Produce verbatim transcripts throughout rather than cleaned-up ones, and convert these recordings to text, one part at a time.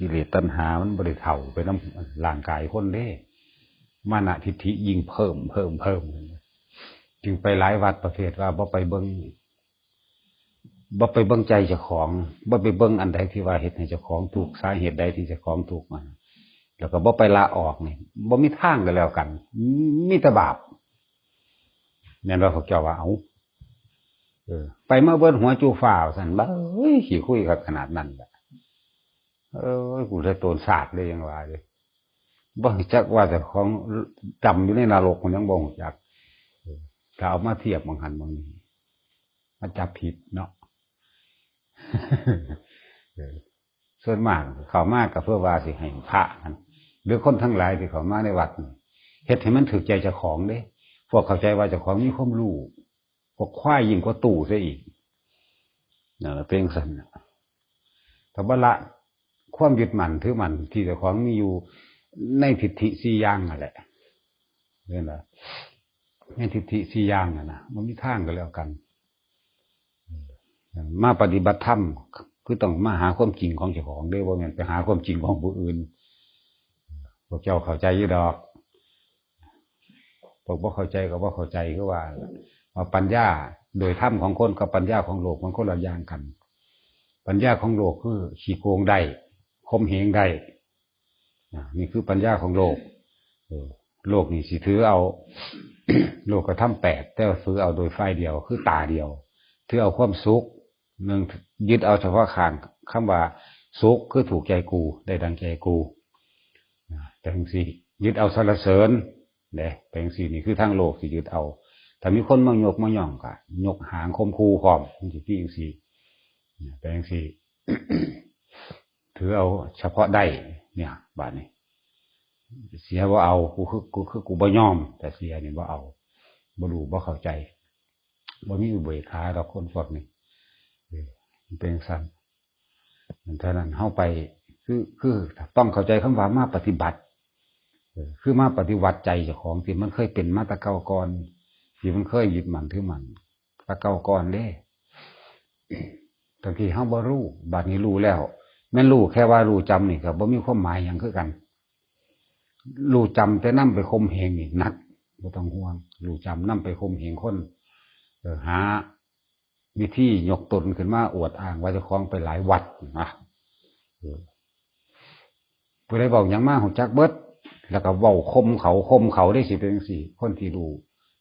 กิเลสตัณหามันบ่ได้เฒ่าไปนำร่างกายคนเด้ มานะทิฏฐิยิ่งเพิ่ม เพิ่ม เพิ่ม จึงไปหลายวัดประเภทว่าบ่ไปเบิ่ง บ่ไปเบิ่งใจเจ้าของ บ่ไปเบิ่งอันใดที่ว่าเฮ็ดให้เจ้าของทุกข์ สาเหตุใดที่เจ้าของทุกข์มา แล้วก็บ่ไปละออกนี่ บ่มีทางก็แล้วกัน มีแต่บาป แม่นบ่ พวกเจ้าว่า เอ้า เออ ไปมาเบิดหัวจูฟ้าซั่น บ่า เอ้ย ขี้คุยคักขนาดนั้นล่ะ เอ้ย กูเลยโตนสาดเลย ยังว่าอยู่ บ่รู้จักว่าเจ้าของดำอยู่ในนรก มันยังบ่รู้จัก เออ ถ้าเอามาเทียบหม่องหั่นหม่องนี้ มันจับผิดเนาะ เออ ส่วนมากเข้ามาก็เพื่อว่าสิให้พระนั่น หรือคนทั้งหลายที่เข้ามาในวัดนี่ เฮ็ดให้มันถูกใจเจ้าของเด้ พวกเข้าใจว่าเจ้าของมีความรู้ พวกควายยิ่งกว่าตู้ซะอีก นั่นล่ะ เป็นจั่งซั้นน่ะ ถ้าบ่ละความยึดมั่นถือมั่นที่เจ้าของมีอยู่ในทิฏฐิสี่อย่างนั่นแหละ เห็นบ่ ในทิฏฐิสี่อย่างนั่นน่ะ บ่มีทางก็แล้วกัน มาปฏิบัติธรรม คือต้องมาหาความจริงของเจ้าของเด้ บ่แม่นไปหาความจริงของผู้อื่น พวกเจ้าเข้าใจอยู่ดอก พวกบ่เข้าใจก็บ่เข้าใจ คือว่า ว่าปัญญาโดยธรรมของคนกับปัญญาของโลกมันคนละอย่างกัน ปัญญาของโลกคือขี้โกงได้ ข่มเหงได้ อ่า นี่คือปัญญาของโลก เออ โลกนี่สิถือเอา โลกธรรมแปด แต่ว่าถือเอาโดยฝ่ายเดียว คือตาเดียว ถือเอาความสุข หนึ่ง ยึดเอาเฉพาะข้าง คำว่าสุขคือถูกใจกู ได้ดังใจกู อ่า จั่งซี้ ยึดเอาสรรเสริญ เด้ เป็นจั่งซี้ นี่คือทางโลกสิยึดเอา ถ้ามีคนมายกมาย่องก็ยกหางข่มขู่พร้อม มันสิคือจั่งซี้ เป็นจั่งซี้ ถือเอาเฉพาะได้ เนี่ย บาดนี้ เสียบ่เอา กูคือ กูคือ กูบ่ยอม แต่เสียนี่บ่เอา บ่รู้ บ่เข้าใจ บ่มีอุเบกขาดอกคนพวกนี้ เออ มันเป็นจั่งซั้น ฉะนั้นเฮาไป คือ คือต้องเข้าใจคำว่ามาปฏิบัติ เออ คือมาปฏิบัติใจเจ้าของที่มันเคยเป็นมาแต่เก่าก่อน ที่มันเคยยึดมั่นถือมั่นแต่เก่าก่อนเด้ ตะกี้เฮาบ่รู้ บัดนี้รู้แล้ว แม่นรู้แค่ว่ารู้จำนี่ก็บ่มีความหมายหยังคือกัน รู้จำแต่นำไปข่มเหงนี่หนัก บ่ต้องห่วง รู้จำนำไปข่มเหงคน เออ หาวิธียกตนขึ้นมาอวดอ้างว่าเจ้าของไปหลายวัดนะ เออ ผู้ใดเว้าหยังมาฮู้จักเบิด แล้วก็เว้าข่มเขา ข่มเขาได้สิเป็นจั่งซี้ คนที่รู้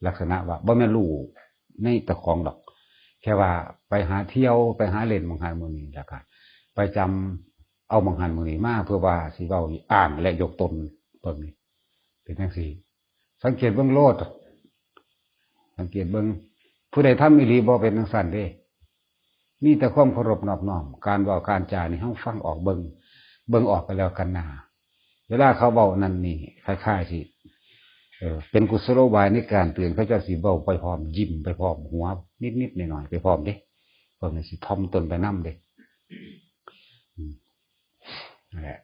ลักษณะว่าบ่แม่นรู้ในเจ้าของดอก แค่ว่าไปหาเที่ยว ไปหาเล่นหม่องหั้นหม่องนี้ แล้วก็ไปจำเอาหม่องหั้นหม่องนี้มา เพื่อว่าสิเว้าอ้างและยกตนเบิ่งนี่ เป็นจั่งซี้ สังเกตเบิ่งโลด สังเกตเบิ่ง ผู้ใดทำอีหลีบ่เป็นจั่งซั้นเด้ มีแต่ความเคารพนอบน้อม การเว้าการจานี่เฮาฟังออกเบิ่ง เบิ่งออกก็แล้วกันนา เวลาเขาเว้านั่นนี่ คล้ายๆสิ เอ่อ เป็นกุศโลบายในการเตือน เขาเจ้าสิเว้าไปพร้อม ยิ้มไปพร้อม หัวนิดๆหน่อยๆไปพร้อมเด้ พวกนี้สิถ่อมตนไปนำเด้ อืม นั่นแหละ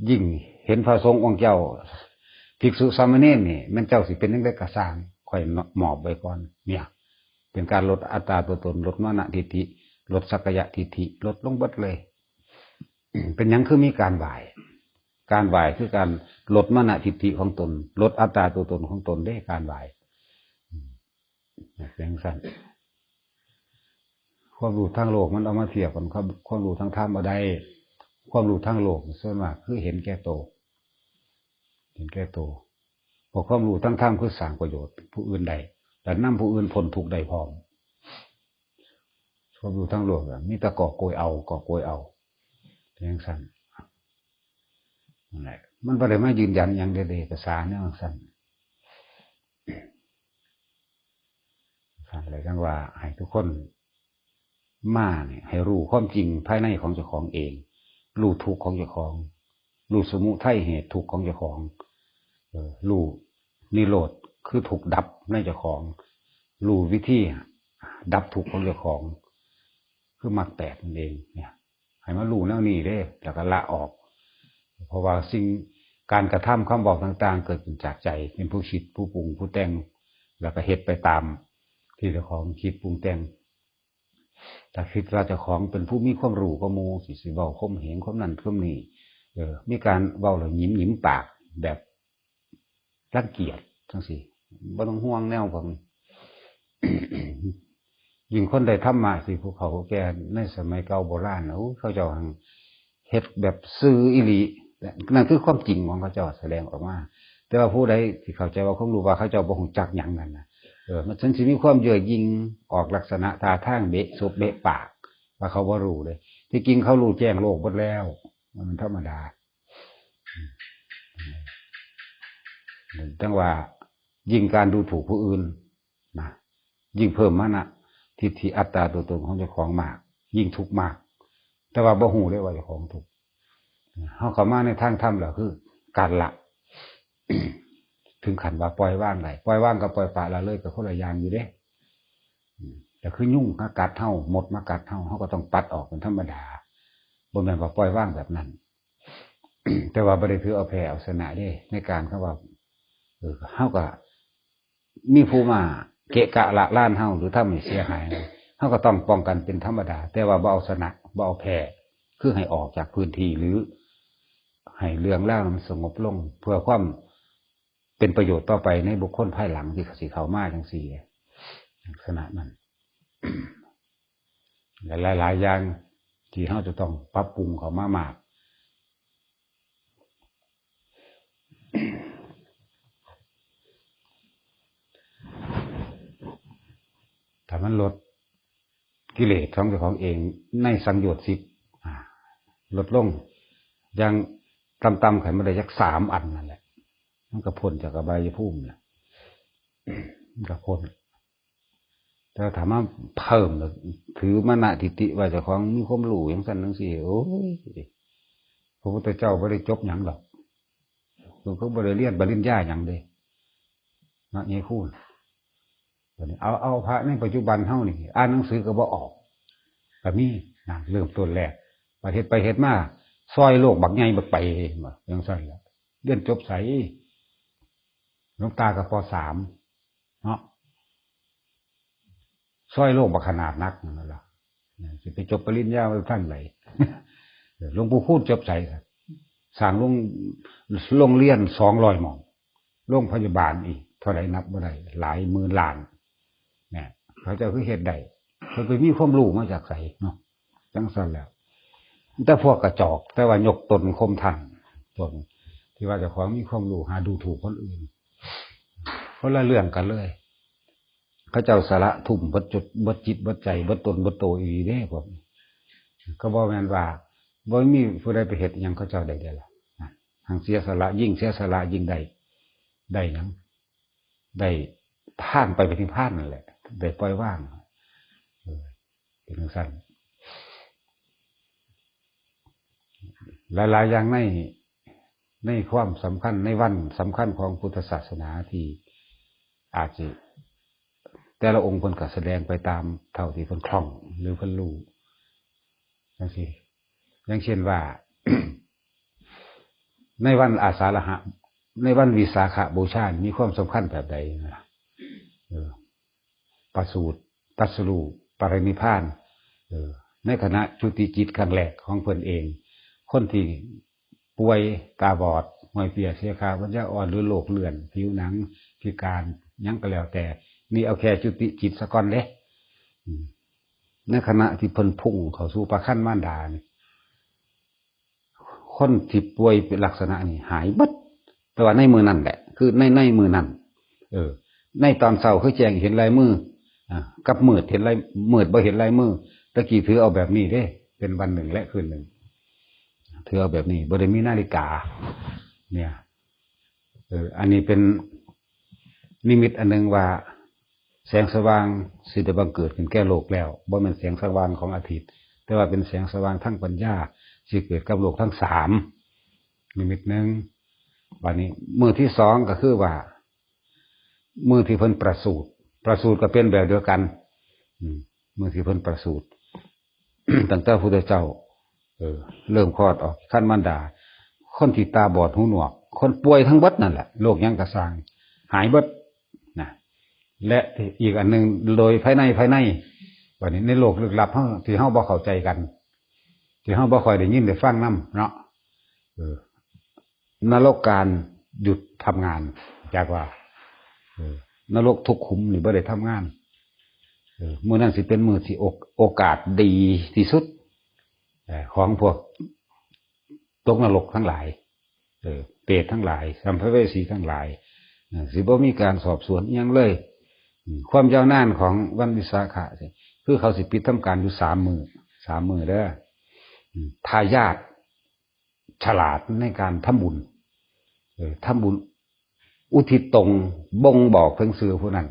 ยิ่งเห็นพระสงฆ์องค์เจ้า ภิกษุสามเณรนี่ แม่นเจ้าสิเป็นจั่งใดก็ซ่าง ข้อยมอบไว้ก่อน เนี่ย เป็นการลดอัตตาตัวตน ลดมานะทิฏฐิ ลดสักกายทิฏฐิ ลดลงเบิดเลย เป็นหยังคือมีการไหว้ การไหว้คือการลดมานะทิฏฐิของตน ลดอัตตาตัวตนของตนเด้ การไหว้ อืม เป็นจั่งซั้น ความรู้ทางโลกมันเอามาเทียบกันครับ ความรู้ทางธรรมบ่ได้ ความรู้ทางโลกส่วนมากคือเห็นแก่โต เห็นแก่โต เพราะความรู้ทางธรรมคือสร้างประโยชน์ผู้อื่นได้ และนำผู้อื่นพ้นทุกข์ได้พร้อม ความรู้ทางโลกอะ มีแต่กอบโกยเอา กอบโกยเอา เป็นจั่งซั้น นั่นแหละ มันบ่ได้มายืนยันหยังเด้ เอกสารแนวจั่งซั้น นั่นแหละ จั่งว่าให้ทุกคนมานี่ ให้รู้ความจริงภายในของเจ้าของเอง รู้ทุกข์ของเจ้าของ รู้สมุทัยเหตุทุกข์ของเจ้าของ เออ รู้นิโรธคือทุกข์ดับในเจ้าของ รู้วิธีดับทุกข์ของเจ้าของ คือมรรคแปดนั่นเอง เนี่ย ให้มารู้แนวนี้เด้ แล้วก็ละออก เพราะว่าสิ่ง การกระทำคำเว้าต่างๆ เกิดขึ้นจากใจ เป็นผู้คิด ผู้ปรุง ผู้แต่ง แล้วก็เฮ็ดไปตามที่เจ้าของคิดปรุงแต่ง ถ้าคิดว่าเจ้าของเป็นผู้มีความรู้กว่าหมู่ สิ สิเว้าข่มเหงข่มนั่นข่มนี่ เออ มีการเว้าแล้วหยิมหยิมปากแบบรังเกียจจังซี้ บ่ต้องห่วงแนวพวกนี้ ยิ่งคนได้ธรรมะสิ ผู้เฒ่าผู้แก่ในสมัยเก่าโบราณน่ะ โอ้ เขาเจ้าหั้นเฮ็ดแบบซื่ออีหลี นั่นคือความจริงของเขาเจ้าแสดงออกมา แต่ว่าผู้ใดที่เข้าใจว่าความรู้ว่าเขาเจ้าบ่ฮู้จักหยังนั่นน่ะ เออ มันถึงสิมีความเย่อหยิ่ง ออกลักษณะท่าทางเบะศพเบะปาก ว่าเขาบ่รู้เลย ที่จริงเขารู้แจ้งโลกหมดแล้ว มันธรรมดา อืม จั่งว่ายิ่งการดูถูกผู้อื่นนะ ยิ่งเพิ่มมานะ ทิฏฐิอัตตาตัวตนของเจ้าของมาก ยิ่งทุกข์มาก แต่ว่าบ่ฮู้เลยว่าเจ้าของทุกข์ เฮาเข้ามาในทางธรรมแล้วคือการละ ถึงขั้นว่าปล่อยวางได้ ปล่อยวางกับปล่อยปละละเลยก็คนละอย่างอยู่เด้ อืม แต่คือยุงมากัดเฮา มดมากัดเฮา เฮาก็ต้องปัดออกเป็นธรรมดา บ่แม่นว่าปล่อยวางแบบนั้น แต่ว่าบ่ได้ถือเอาแพ้เอาชนะเด้ ในการคำว่า เออ เฮาก็มีผู้มาเกะกะละลานเฮา หรือทำให้เสียหาย เฮาก็ต้องป้องกันเป็นธรรมดา แต่ว่าบ่เอาชนะ บ่เอาแพ้ คือให้ออกจากพื้นที่ หรือให้เรื่องราวมันสงบลง เพื่อความเป็นประโยชน์ต่อไปในบุคคลภายหลังที่เขาสิเข้ามาจังซี้ ลักษณะนั้น หลายๆ อย่างที่เฮาจะต้องปรับปรุงเข้ามามาก ถ้ามันลดกิเลสของเจ้าของเองในสังโยชน์สิบ อ่า ลดลง อย่างต่ำๆ คันบ่ได้จักสามอันนั่นแหละ มันก็พ้นจากอบายภูมิแหละ มันก็พ้น แต่ถ้ามาเพิ่มแล้วถือมานะทิฏฐิว่าเจ้าของมีความรู้จังซั่นจังซี้ โอ้ย พระพุทธเจ้าบ่ได้จบหยังดอก เพิ่นก็บ่ได้เรียนปริญญาหยังเด้ เนาะ ยายคูณ บัดนี้เอา เอาพระในปัจจุบันเฮานี่ อ่านหนังสือก็บ่ออก ก็มีนะ เริ่มต้นแรก บัดเฮ็ดไปเฮ็ดมา ซอยโลกบักใหญ่บักไป ว่าจังซั่นล่ะ เรียนจบไส หลวงตาก็ ป.สาม เนาะ ซอยโลกบักขนาดนักนั่นล่ะ สิไปจบปริญญาไว้ทางใด หลวงปู่คูณจบไสครับ สร้างโรง โรงเรียนสองร้อยหม่อง โรงพยาบาลอีกเท่าใดนับบ่ได้ หลายหมื่นล้าน เนี่ย เขาเจ้าคือเฮ็ดได้ เพิ่นไปมีความรู้มาจากไสเนาะ จังซั่นแหล้ว แต่พวกกระจอก แต่ว่ายกตนข่มท่าน พวกที่ว่าเจ้าของมีความรู้ หาดูถูกคนอื่น คนละเรื่องกันเลย เขาเจ้าสละทุ่มเบิดจุด เบิดจิต เบิดใจ เบิดตน เบิดโตอีหลีเด้พวกนี้ ก็บ่แม่นว่าบ่มีผู้ใดไปเฮ็ดหยังเขาเจ้าได้เด้ล่ะ นะ ทั้งเสียสละ ยิ่งเสียสละยิ่งได้ ได้หยัง ได้ผ่านไปเป็นนิพพานนั่นแหละ ได้ปล่อยวาง เออ เป็นจังซั่น หลายๆ อย่างใน ในความสำคัญ ในวันสำคัญของพุทธศาสนาที่อาจสิ แต่ละองค์เพิ่นก็แสดงไปตามเท่าที่เพิ่นคล่อง หรือเพิ่นรู้ จังซี้ อย่างเช่นว่า ในวันอาสาฬหะ ในวันวิสาขบูชา มีความสำคัญแบบใดนะ เออ ประสูติ ตรัสรู้ ปรินิพพาน เออ ในขณะจุติจิตครั้งแรกของเพิ่นเอง คนที่ป่วยตาบอด ห้อยเปีย เสียขา ปัญญาอ่อน หรือโรคเลื่อน ผิวหนัง พิการ หยังก็แล้วแต่ นี่เอาแค่จุติจิตซะก่อนเด้ อืม ในขณะที่เพิ่นพุ่งเข้าสู่พระคันมารดานี่ คนที่ป่วยเป็นลักษณะนี้หายเบิด แต่ว่าในมื้อนั้นแหละ คือใน ในมื้อนั้น เออ ในตอนเช้าคือแจ้งเห็นลายมือ อ่า กับมืดเห็นลาย มืดบ่เห็นลายมือ ตะกี้ถือเอาแบบนี้เด้ เป็นวันหนึ่งและคืนหนึ่ง ถือเอาแบบนี้ บ่ได้มีนาฬิกา เนี่ย เออ อันนี้เป็นนิมิตอันหนึ่งว่า แสงสว่างสิได้บังเกิดขึ้นแก่โลกแล้ว บ่แม่นแสงสว่างของอาทิตย์ แต่ว่าเป็นแสงสว่างทางปัญญา สิเกิดกับโลกทั้งสาม นิมิตหนึ่ง บัดนี้มื้อที่สองก็คือว่า มื้อที่เพิ่นประสูติ ประสูติก็เป็นแบบเดียวกัน อืม มื้อที่เพิ่นประสูติ ตั้งแต่พระพุทธเจ้า เออ เริ่มคลอดออกคันมารดา คนที่ตาบอดหูหนวก คนป่วยทั้งเบิดนั่นแหละ โรคหยังก็ซ่าง หายเบิดนะ และอีกอันหนึ่ง โดยภายใน ภายใน บัดนี้ในโลกลึกลับเฮา ที่เฮาบ่เข้าใจกัน ที่เฮาบ่ค่อยได้ยินได้ฟังนำเนาะ เออ นรกการหยุดทำงาน จักว่า เออ นรกทุกขุมนี่บ่ได้ทำงาน เออ มื้อนั้นสิเป็นมื้อที่โอก- โอกาสดีที่สุด เออ ของพวกตกนรกทั้งหลาย เออ เปรตทั้งหลาย สัมภเวสีทั้งหลาย เออ สิบ่มีการสอบสวนอิหยังเลย อืม ความยาวนานของวันวิสาขะนี่ คือเขาสิปิดทำการอยู่สามมื้อ สามมื้อเด้อ อืม ถ้าญาติฉลาดในการทำบุญ เออ ทำบุญอุทิศตรง บ่งบอกถึงชื่อผู้นั้น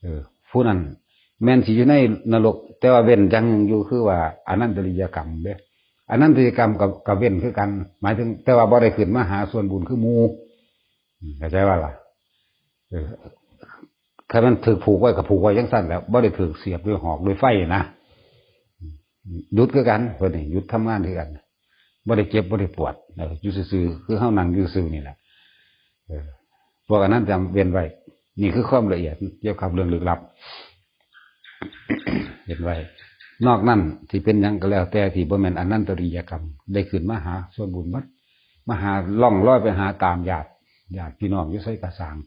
เออ ผู้นั้นแม่นสิอยู่ในนรก แต่ว่าเว้นอย่างหนึ่งอยู่ คือว่าอนันตริยกรรมเด้ อนันตริยกรรมก็ ก็เว้นคือกัน หมายถึง แต่ว่าบ่ได้ขึ้นมาหาส่วนบุญคือหมู่ อืม เข้าใจว่าล่ะ เออ ถ้ามันถูกผูกไว้ก็ผูกไว้จังซั่นแหละ บ่ได้ถูกเสียบด้วยหอกด้วยไฟนะ หยุดคือกัน เพิ่นนี่หยุดทำงานคือกัน บ่ได้เจ็บบ่ได้ปวด เออ อยู่ซื่อๆ คือเฮานั่งอยู่ซื่อนี่แหละ เออ พวกอันนั้นจำเว้นไว้ นี่คือความละเอียดเกี่ยวกับเรื่องลึกลับ เว้นไว้ นอกนั้นที่เป็นหยังก็แล้วแต่ที่บ่แม่นอนันตริยกรรม ได้ขึ้นมาหาส่วนบุญหมด มาหาล่องลอยไปหาตามญาติ ญาติพี่น้องอยู่ไสกะซ่าง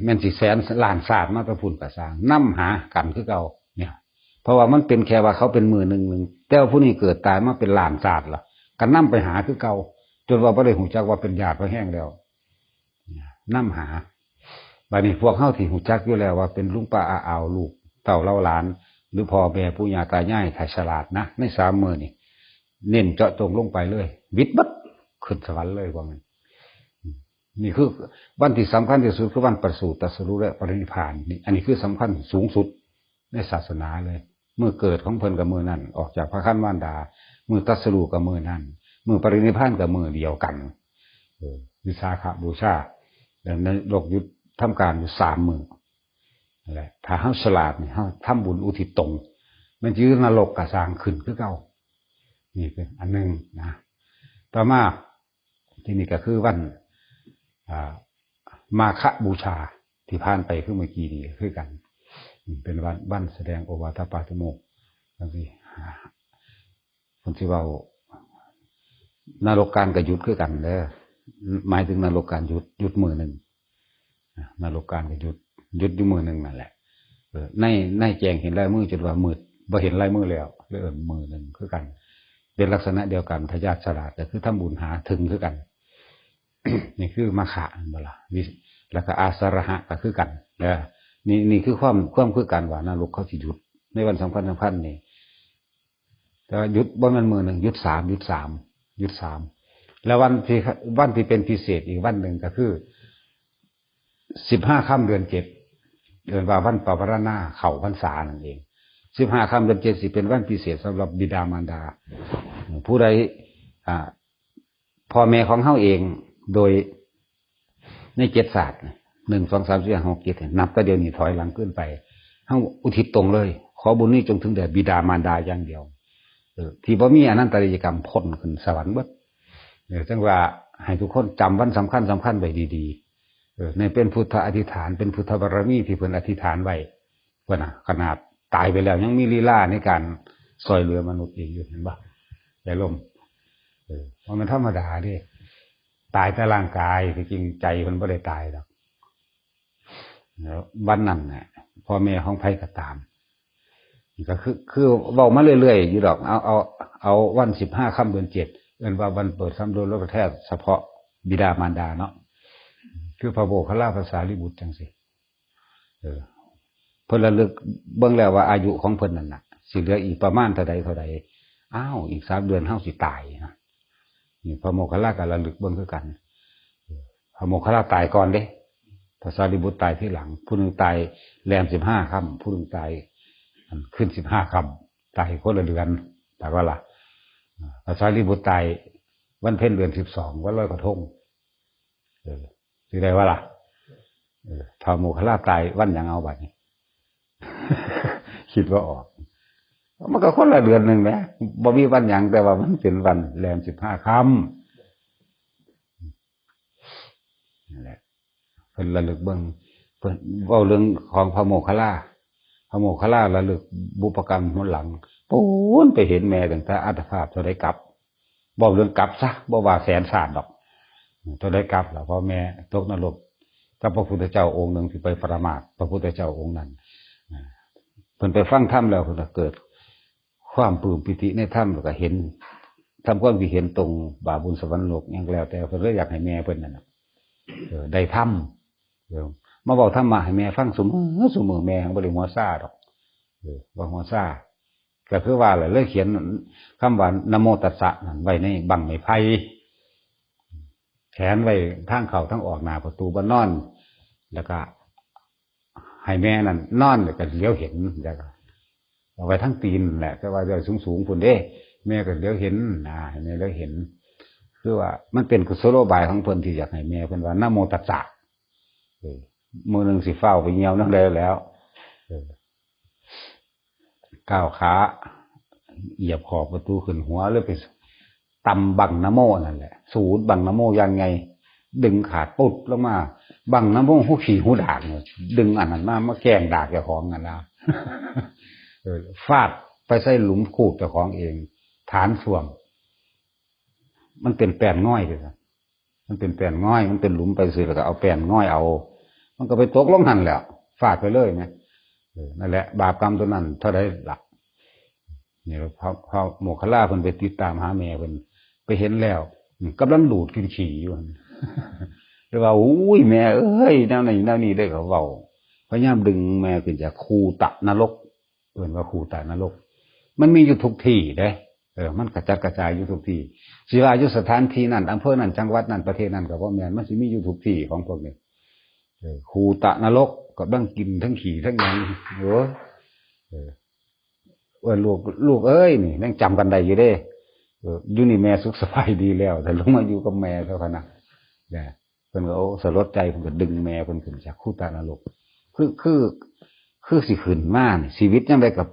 แม่นสิแสนล้านชาติมาแต่พุ้นกะซ่าง นำหากันคือเก่าเนี่ย เพราะว่ามันเป็นแค่ว่าเขาเป็นมื้อหนึ่งหนึ่ง แต่ว่าผู้นี้เกิดตายมาเป็นล้านชาติละ ก็นำไปหาคือเก่า จนว่าบ่ได้ฮู้จักว่าเป็นญาติพอแฮงแล้ว นำหา บัดนี้พวกเฮาที่ฮู้จักอยู่แล้วว่าเป็นลุงป้าอาอาว ลูกเต้าเหล่าหลาน หรือพ่อแม่ปู่ย่าตายาย ถ้าฉลาดนะ ในสามมื้อนี่ เน้นเจาะจงลงไปเลย วิดบัด ขึ้นสวรรค์เลยว่างั้น นี่คือวันที่สำคัญที่สุด คือวันประสูติตรัสรู้และปรินิพพาน นี่ อันนี้คือสำคัญสูงสุดในศาสนาเลย มื้อเกิดของเพิ่นก็มื้อนั้น ออกจากพระคันมารดา มื้อตรัสรู้ก็มื้อนั้น มื้อปรินิพพานก็มื้อเดียวกัน เออ วิสาขบูชา แล้วนรกหยุดทำการอยู่สามมื้อ นั่นแหละ ถ้าเฮาฉลาดนี่ เฮาทำบุญอุทิศตรง มันสิอยู่นรกกะซ่าง ขึ้นคือเก่า นี่เป็นอันหนึ่งนะ ต่อมา ที่นี่ก็คือวัน อ่า มาฆบูชาที่ผ่านไปคือเมื่อกี้นี่ก็คือกัน อืม เป็นวัน วันแสดงโอวาทปาติโมกข์จังซี่ อ่า เพิ่นสิเว้า นรกการก็หยุดคือกันเด้อ หมายถึงนรกการหยุด หยุดมื้อหนึ่ง นรกการก็หยุด หยุดอยู่มื้อหนึ่งนั่นแหละ เออ ใน ในแจ้งเห็นลายมือจนว่ามืด บ่เห็นลายมือแล้ว เลยเอิ้นมื้อหนึ่งคือกัน เป็นลักษณะเดียวกัน ถ้าญาติฉลาดก็คือทำบุญหาถึงคือกัน นี่คือมาฆะ แม่นบ่ล่ะ วิ- แล้วก็อาสาระหะก็คือกัน เด้อ นี่ นี่คือความ ความคือกันว่านรกเขาสิหยุด ในวันสำคัญสำคัญนี่ แต่ว่าหยุดบ่แม่นมื้อหนึ่ง หยุดสาม หยุดสาม หยุดสาม แล้ววันที่ วันที่เป็นพิเศษอีกวันหนึ่งก็คือ สิบห้าค่ำเดือนเจ็ด เอิ้นว่าวันปวารณาเข้าพรรษานั่นเอง สิบห้าค่ำเดือนเจ็ดสิเป็นวันพิเศษสำหรับบิดามารดา ผู้ใด อ่า พ่อแม่ของเฮาเอง โดยในเจ็ดศาสตร์ หนึ่ง สอง สาม สี่ ห้า หก เจ็ด เนี่ย นับแต่เดี๋ยวนี้ถอยหลังขึ้นไป เฮาอุทิศตรงเลย ขอบุญนี้จงถึงแด่บิดามารดาอย่างเดียว เออ ที่บ่มีอนันตริยกรรม พ้นขึ้นสวรรค์เบิด เออ จังว่าให้ทุกคนจำวันสำคัญสำคัญไว้ดีๆ เออ นี่เป็นพุทธอธิษฐาน เป็นพุทธบารมีที่เพิ่นอธิษฐานไว้ เพิ่นน่ะ ขนาดตายไปแล้วยังมีลีลาในการซ่อยเหลือมนุษย์อีกอยู่ เห็นบ่ ยายลม เออ บ่แม่นธรรมดาเด้ ตายแต่ร่างกาย ที่จริงใจเพิ่นบ่ได้ตายดอก แล้ววันนั้นน่ะ พ่อแม่ของไผก็ตาม ก็คือ คือเว้ามาเรื่อยๆ อยู่ดอก เอา เอา เอาวันสิบห้าค่ำเดือนเจ็ด เอิ้นว่าวันเปิดสำรวจโลกธาตุเฉพาะบิดามารดาเนาะ คือพระโมคคัลลา พระสารีบุตรจังซี่ เออ เพิ่นระลึกเบิ่งแล้วว่าอายุของเพิ่นนั่นน่ะ สิเหลืออีกประมาณเท่าใดเท่าใด อ้าว อีกสามเดือนเฮาสิตายนะ นี่พระโมคคัลลาก็ระลึกเบิ่งคือกัน พระโมคคัลลาตายก่อนเด้ พระสารีบุตรตายทีหลัง ผู้หนึ่งตายแรมสิบห้าค่ำ ผู้หนึ่งตายอันขึ้นสิบห้าค่ำ ตายคนละเดือน ตายว่าล่ะ พระสารีบุตรตายวันเพ็ญเดือนสิบสอง วันลอยกระทง เออ สิได้ว่าล่ะ เออ พระโมคคัลลาตายวันหยังเอาบัดนี้ คิดบ่ออก มันก็คนละเดือนหนึ่งแหม บ่มีวันหยัง แต่ว่ามันเป็นวันแรมสิบห้าค่ำ นั่นแหละ เพิ่นระลึกเบิ่ง เพิ่นเว้าเรื่องของพระโมคคัลลา พระโมคคัลลาระลึกบุพกรรมหนหลัง ปูนไปเห็นแม่ตั้งแต่อัตภาพเท่าใดกลับ บอกเรื่องกลับซะ บ่ว่าแสนชาติดอก เท่าใดกลับแล้ว พอแม่ตกนรก กับพระพุทธเจ้าองค์หนึ่งที่ไปประมาท พระพุทธเจ้าองค์นั้น อ่า เพิ่นไปฟังธรรมแล้ว เพิ่นก็เกิดความปลื้มปิติในธรรม แล้วก็เห็น ทำความคิดเห็นตรง บาปบุญสวรรค์นรก หยังก็แล้วแต่ เพิ่นเลยอยากให้แม่เพิ่นนั่นน่ะ เออ ได้ธรรม เออ มาเว้าธรรมะให้แม่ฟังซุมื้อซุมื้อ แม่ยังบ่ได้หัวซาดอก เออ บ่หัวซา ก็คือว่าแหละ เลยเขียนคำว่า นะโมตัสสะ นั่นไว้ในบั้งไม้ไผ่ แขวนไว้ทางเข้าทางออกหน้าประตูบ่อนนอน แล้วก็ให้แม่นั่นนอน แล้วก็เหลียวเห็น แล้วก็เอาไว้ทั้งตีนแหละ แต่ว่าเรื่องสูงๆ พุ้นเด้ แม่ก็เหลียวเห็นนะ ให้แม่เหลียวเห็น คือว่ามันเป็นกุศโลบายของเพิ่นที่อยากให้แม่เพิ่นว่า นะโมตัสสะ เออ มื้อหนึ่งสิฟ้าวไปเหี่ยวนั่นแล้ว เออ ก้าวขา เหยียบขอบประตูขึ้นหัว เลยไปตำบั้งนะโมนั่นแหละ สูดบั้งนะโมอย่างไง ดึงขาดปุ๊บลงมา บั้งนะโมหูขี่หูดากเนี่ย ดึงอันนั้นมา มาแกล้งดากเจ้าของนั่นนะ เออ ฟาดไปใส่หลุมคูดเจ้าของเอง ฐานส้วม มันเป็นแป้นง่อยเลยนะ มันเป็นแป้นง่อย มันเป็นหลุมไปสิ แล้วก็เอาแป้นง่อยเอา มันก็ไปตกลงหั่นแหละ ฟาดไปเลยนะ เออ นั่นแหละ บาปกรรมตัวนั้นเท่าใดล่ะ นี่พระ พระโมคคัลลาเพิ่นไปติดตามหาแม่เพิ่น ไปเห็นแล้ว อืม กำลังดูดกินขี้อยู่หั่น เลยว่า "อุ้ย แม่เอ้ย แนวนี้ แนวนี้" เด้อ เขาเว้า พยายามดึงแม่ขึ้นจากคูตะนรก เอิ้นว่าคูตะนรก มันมีอยู่ทุกที่เด้ เออ มันกระจัดกระจายอยู่ทุกที่ สิว่าอยู่สถานที่นั้น อำเภอนั้น จังหวัดนั้น ประเทศนั้นก็บ่แม่น มันสิมีอยู่ทุกที่ของพวกนี้ เออ คูตะนรก กำลังกินทั้งขี้ทั้งหยัง โอ้ย เออ เอิ้น "ลูก ลูกเอ้ย นี่ยังจำกันได้อยู่เด้ เออ อยู่นี่แม่สุขสบายดีแล้ว แต่ลงมาอยู่กับแม่เท่านั้นนะ" เนี่ย เพิ่นก็ โอ้ สลดใจ เพิ่นก็ดึงแม่เพิ่นขึ้นจากคูตะนรก คือ คือ คือสิขึ้นมานี่ ชีวิตยังไดก็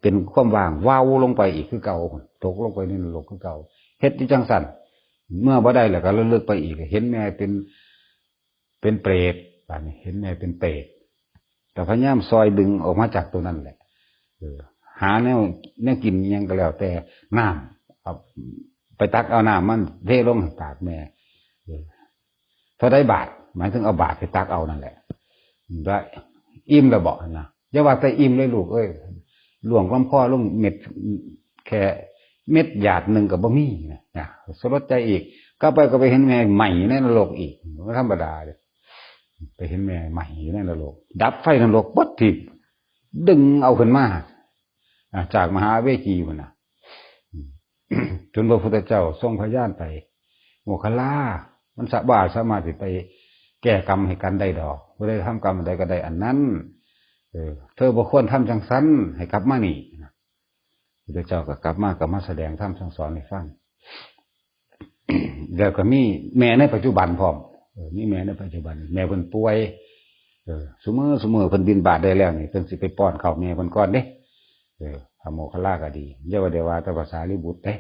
เป็นความว่าง วาวลงไปอีกคือเก่า ตกลงไปในนรกคือเก่า เฮ็ดอยู่จังซั่น เมื่อบ่ได้แล้วก็ระลึกไปอีก เห็นแม่เป็น เป็นเปรต บาดนี้เห็นแม่เป็นเปรต ก็พยายามซอยดึงออกมาจากตัวนั้นแหละ เออ หาแนว แนวกินอิหยังก็แล้วแต่ น้ำ เอา ไปตักเอาน้ำมันเทลงให้ปากแม่ เออ เท่าใดบาท หมายถึงเอาบาทไปตักเอานั่นแหละ ได้ อิ่มแล้วบ่นะ อย่าว่าแต่อิ่มเลยลูกเอ้ย ล่วงลำคอลงเม็ด แค่เม็ดหยาดหนึ่งก็บ่มีนะ นะ สลดใจอีก กลับไปก็ไปเห็นแม่ไหม้ในนรกอีก บ่ธรรมดาเด้ ไปเห็นแม่ไหม้อยู่ในนรก ดับไฟนรกเบิดทีบ ดึงเอาขึ้นมา อ่ะ จากมหาเวจีพุ้นน่ะ อืม จนพระพุทธเจ้าทรงพยานไป โมคคัลลา มันสะ บ่สามารถสิไปแก้กรรมให้กันได้ดอก ผู้ใดทำกรรมอันใดก็ได้อันนั้น เออ เธอบ่ควรทำจังซั่น ให้กลับมานี่นะ พระพุทธเจ้าก็กลับมา ก็มาแสดงธรรมสั่งสอนให้ฟัง แล้วก็มีแม่ในปัจจุบันพร้อม เออ มีแม่ในปัจจุบัน แม่เพิ่นป่วย เออ ซุมื้อ ซุมื้อเพิ่นบิณฑบาตได้แล้วนี่ เพิ่นสิไปป้อนข้าวแม่เพิ่นก่อนเด้ เออ พระโมคคัลลาก็ดี อย่าว่าแต่ว่าแต่ภาษาลิบุตรเด้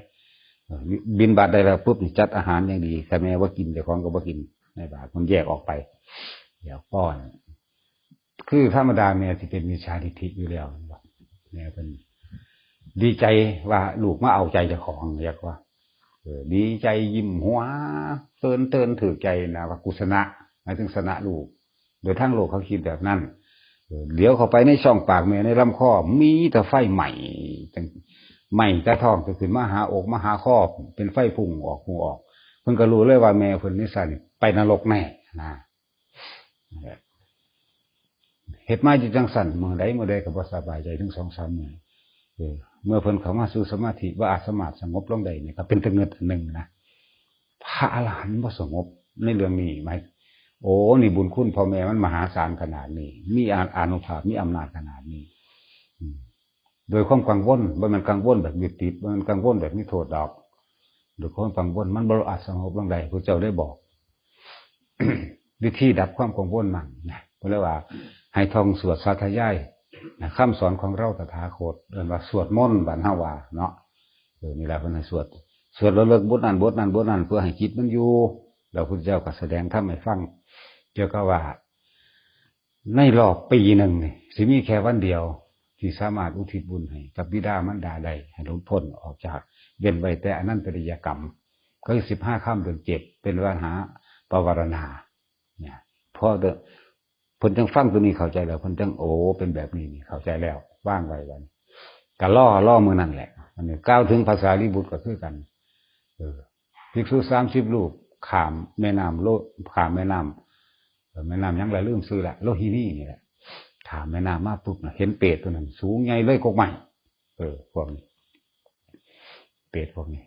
เออ บิณฑบาตได้แล้วปุ๊บนี่จัดอาหารอย่างดี ถ้าแม่บ่กิน เจ้าของก็บ่กิน ในบาตรมันแยกออกไป เดี๋ยวป้อน คือธรรมดาแม่สิเป็นมิจฉาทิฏฐิอยู่แล้ว แม่เพิ่นดีใจว่าลูกมาเอาใจเจ้าของ เรียกว่า เออ ดีใจยิ้มหัว เตินเตินถือใจนะ ว่ากูชนะ หมายถึงชนะลูก โดยทางโลกเขาคิดแบบนั้น เออ เหลียวเข้าไปในช่องปากแม่ในลำคอ มีแต่ไฟไหม้ จัง ไหม้แต่ท้อง จนขึ้นมาหาอกมาหาคอ เป็นไฟพุ่งออก พุ่งออก เพิ่นก็รู้เลยว่าแม่เพิ่นนี่ซั่นไปนรกแน่นะ เฮ็ดมาอยู่จังซั่น มื้อใดมื้อใดก็บ่สบายใจถึงสองสามมื้อ เออ เมื่อเพิ่นเข้ามาสู่สมาธิ บ่อาจสามารถสงบลงได้นี่ก็เป็นตะเงิดอันหนึ่งนะ พระอรหันต์บ่สงบในเรื่องนี้ไหม โอ้ นี่บุญคุณพ่อแม่มันมหาศาลขนาดนี้ มีอา อานุภาพ มีอำนาจขนาดนี้ อืม โดยความกังวล บ่แม่นกังวลแบบยึดติด บ่แม่นกังวลแบบมีโทษดอก โดยความกังวล มันบ่อาจสงบลงได้ พระเจ้าได้บอก วิธีดับความกังวลมันนะ เพิ่นเรียกว่า ให้ท่องสวดสาธยายนะ คำสอนของเราตถาคต เรียกว่าสวดมนต์บ้านเฮาว่าเนาะ เออ นี่แหละเพิ่นให้สวด สวดระลึกบทนั้นบทนั้นบทนั้น เพื่อให้จิตมันอยู่ แล้วพระพุทธเจ้าก็แสดงธรรมให้ฟัง เกี่ยวกับว่า ในรอบปีหนึ่งนี่สิมีแค่วันเดียว ที่สามารถอุทิศบุญให้กับบิดามารดาได้ ให้หลุดพ้นออกจาก เว้นไว้แต่อนันตริยกรรม คือสิบห้าค่ำเดือนเจ็ด เป็นวันหาปวารณา เนี่ย พอเด้อ เพิ่นจังฟังตัวนี้เข้าใจแล้ว เพิ่นจัง โอ้ เป็นแบบนี้นี่ เข้าใจแล้ว วางไว้บัดนี้ ก็รอ รอมื้อนั้นแหละ อันนี้กล่าวถึงพระสารีบุตรก็คือกัน เออ ภิกษุสามสิบรูป ข้ามแม่น้ำโล ข้ามแม่น้ำ เออ แม่น้ำหยังล่ะ ลืมชื่อละ โลหินีนี่แหละ ข้ามแม่น้ำมาปุ๊บน่ะ เห็นเปรตตัวนั้น สูงใหญ่เลยกกไม้ เออ พวกนี้ เปรตพวกนี้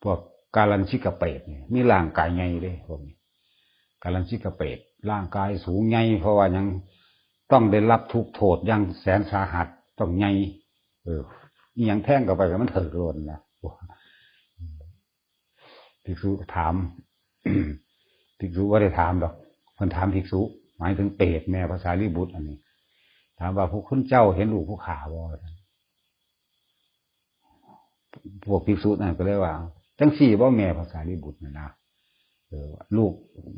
พวกกาลัญชิกเปรตนี่ มีร่างกายใหญ่เด้ พวกนี้ กาลัญชิกเปรต ร่างกายสูงใหญ่ เพราะว่าหยัง ต้องได้รับทุกข์โทษอย่างแสนสาหัส ต้องใหญ่ เออ อีหยังแทงเข้าไปก็มันถืกโลดนะ ภิกษุถาม ภิกษุบ่ได้ถามดอก เพิ่นถามภิกษุ หมายถึงเปรตแม่พระสารีบุตรอันนี้ ถามว่า พวกคุณเจ้าเห็นลูกผู้ข้าบ่ พวกภิกษุนั่นก็เลยว่า จังซี่บ่แม่พระสารีบุตรน่ะนะ เออ ลูก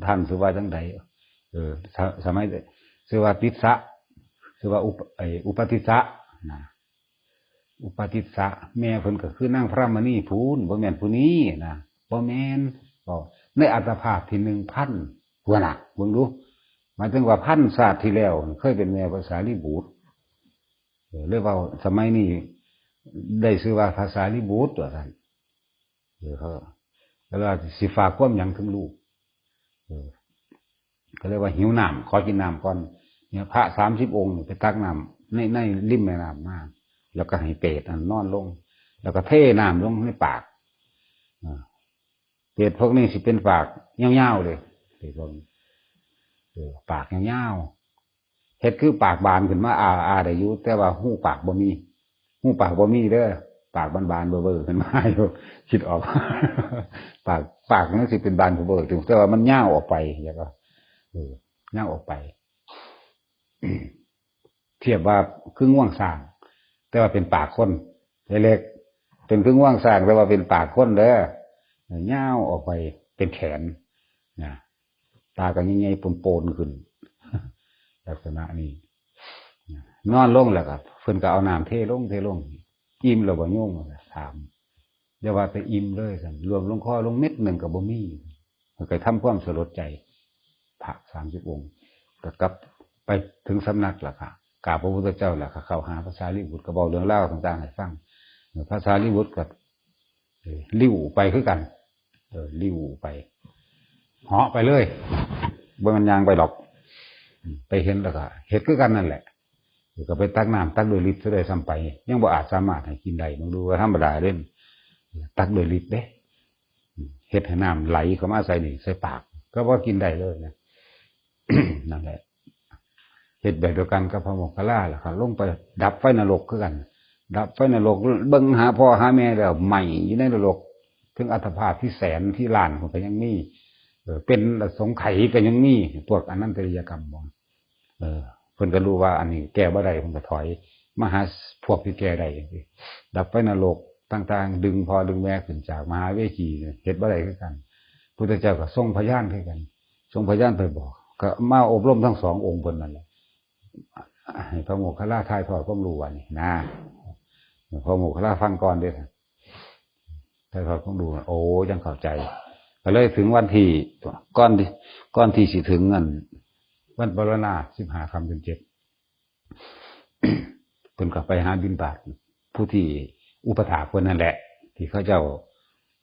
ท่านชื่อว่าจังใด เออ ส- สมัย ชื่อว่าติสสะ ชื่อว่าอุป- ไอ้ อุปติสสะนะ อุปติสสะ แม่เพิ่นก็คือนางพระมณีพู้น บ่แม่นผู้นี้นะ บ่แม่น ก็ในอัตถภาพที่หนึ่งพัน หั้นน่ะ เบิ่งดู หมายถึงว่าพันชาติที่แล้วเคยเป็นแม่พระสารีบุตร เออ เลยว่าสมัยนี้ได้ชื่อว่าพระสารีบุตรว่าซั่น เออ เขาก็เลยว่าสิฝากความหยังถึงลูก เออ ก็เลยว่าหิวน้ำ ขอกินน้ำก่อน เนี่ย พระสามสิบองค์ไปตักน้ำใน- ในริมแม่น้ำมา แล้วก็ให้เปรตอันนอนลง แล้วก็เทน้ำลงในปาก อ่า เปรตพวกนี้สิเป็นปากยาวๆเลย เปรตพวกนี้ เออ ปากยาวๆ เฮ็ดคือปากบานขึ้นมา อ้า อ้าได้อยู่ แต่ว่าฮูปากบ่มี ฮูปากบ่มีเด้อ ปากบานๆ เบิ่อๆ ขึ้นมาอยู่ คิดออก ปาก- ปากมันสิเป็นบานเบิ่อๆ แต่ว่ามันยาวออกไป แล้วก็ เออ ยาวออกไป เทียบว่าคืองวงช้าง แต่ว่าเป็นปากคน เล็กๆ เป็นคืองวงช้าง แต่ว่าเป็นปากคนเด้อ ยาวออกไปเป็นแขนนะ ตาก็ใหญ่ๆ โปนๆ ขึ้น ลักษณะนี้ นอนลงแล้วก็ เพิ่นก็เอาน้ำเทลง เทลง อิ่มแล้วบ่โยม ถาม อย่าว่าแต่อิ่มเลยซั่น รวมลงคอลงเม็ดหนึ่งก็บ่มี ก็ทำความสลดใจ พระสามสิบองค์ ก็กลับไปถึงสำนักล่ะค่ะ กราบพระพุทธเจ้าล่ะค่ะ เข้าหาพระสารีบุตร ก็เว้าเรื่องราวต่างๆ ให้ฟัง พระสารีบุตรก็ เออ ลิ้วไปคือกัน เออ ลิ้วไป เหาะไปเลย บ่แม่นย่างไปดอก ไปเห็นแล้วก็เฮ็ดคือกันนั่นแหละ ก็ไปตักน้ำ ตักด้วยฤทธิ์ซะด้วยซ้ำไป ยังบ่อาจสามารถให้กินได้ เบิ่งดูว่าธรรมดาเด้ ตักด้วยฤทธิ์เด้ เฮ็ดให้น้ำไหลเข้ามาใส่นี่ ใส่ปาก ก็บ่กินได้เลยนะ นั่นแหละ เฮ็ดแบบเดียวกันกับพระโมคคัลลาล่ะครับ ลงไปดับไฟนรกคือกัน ดับไฟนรก เบิ่งหาพ่อหาแม่แล้ว ไหม้อยู่ในนรก ถึงอัตภาพที่แสนที่ล้านมันก็ยังมี เออ เป็นอสงไขยก็ยังมี พวกอนันตริยกรรมบ่ เออ เพิ่นก็รู้ว่าอันนี้แก้บ่ได้ เพิ่นก็ถอย มาหาพวกที่แก้ได้จังซี้ ดับไฟนรกต่างๆ ดึงพ่อดึงแม่ขึ้นจากมหาเวจี เฮ็ดบ่ได้คือกัน พุทธเจ้าก็ส่งพยานคือกัน ส่งพยานไปบอก ก็มาอบรมทั้งสององค์เพิ่นนั่นแหละ ให้พระโมคคัลลาถ่ายทอดความรู้อันนี้นะ พระโมคคัลลาฟังก่อนเด้อ ถ่ายทอดความรู้ โอ้ ยังเข้าใจ ก็เลยถึงวันที่ ก่อนที่- ก่อนที่สิถึงอัน วันปวารณา สิบห้าค่ำเดือนเจ็ด เพิ่นก็ไปหาบิณฑบาต ผู้ที่อุปถากเพิ่นนั่นแหละ ที่เขาเจ้า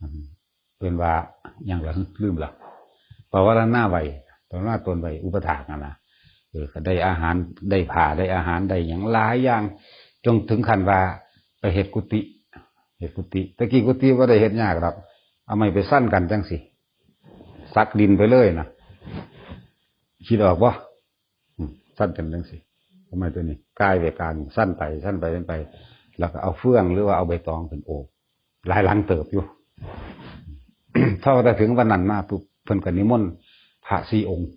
อืม เพิ่นว่าหยังล่ะ ลืมละ ปวารณาไว้ ปวารณาตนไว้ อุปถากนั่นนะ เออ ก็ได้อาหาร ได้ผ้า ได้อาหาร ได้หยังหลายอย่าง จนถึงขั้นว่าไปเฮ็ดกุฏิ เฮ็ดกุฏิ แต่กี้กุฏิบ่ได้เฮ็ดยากดอก เอาไม้ไปสั่นกันจังซี้ สักดินไปเลยนะ คิดออกบ่ อืม สั่นกันจังซี้ เอาไม้ตัวนี้ กายไว้กลาง สั่นไป สั่นไป สั่นไป แล้วก็เอาเฟืองหรือว่าเอาใบตองขึ้นโอบ หลายหลังเติบอยู่ เท่าแต่ถึงวันนั้นมาปุ๊บ เพิ่นก็นิมนต์พระสี่องค์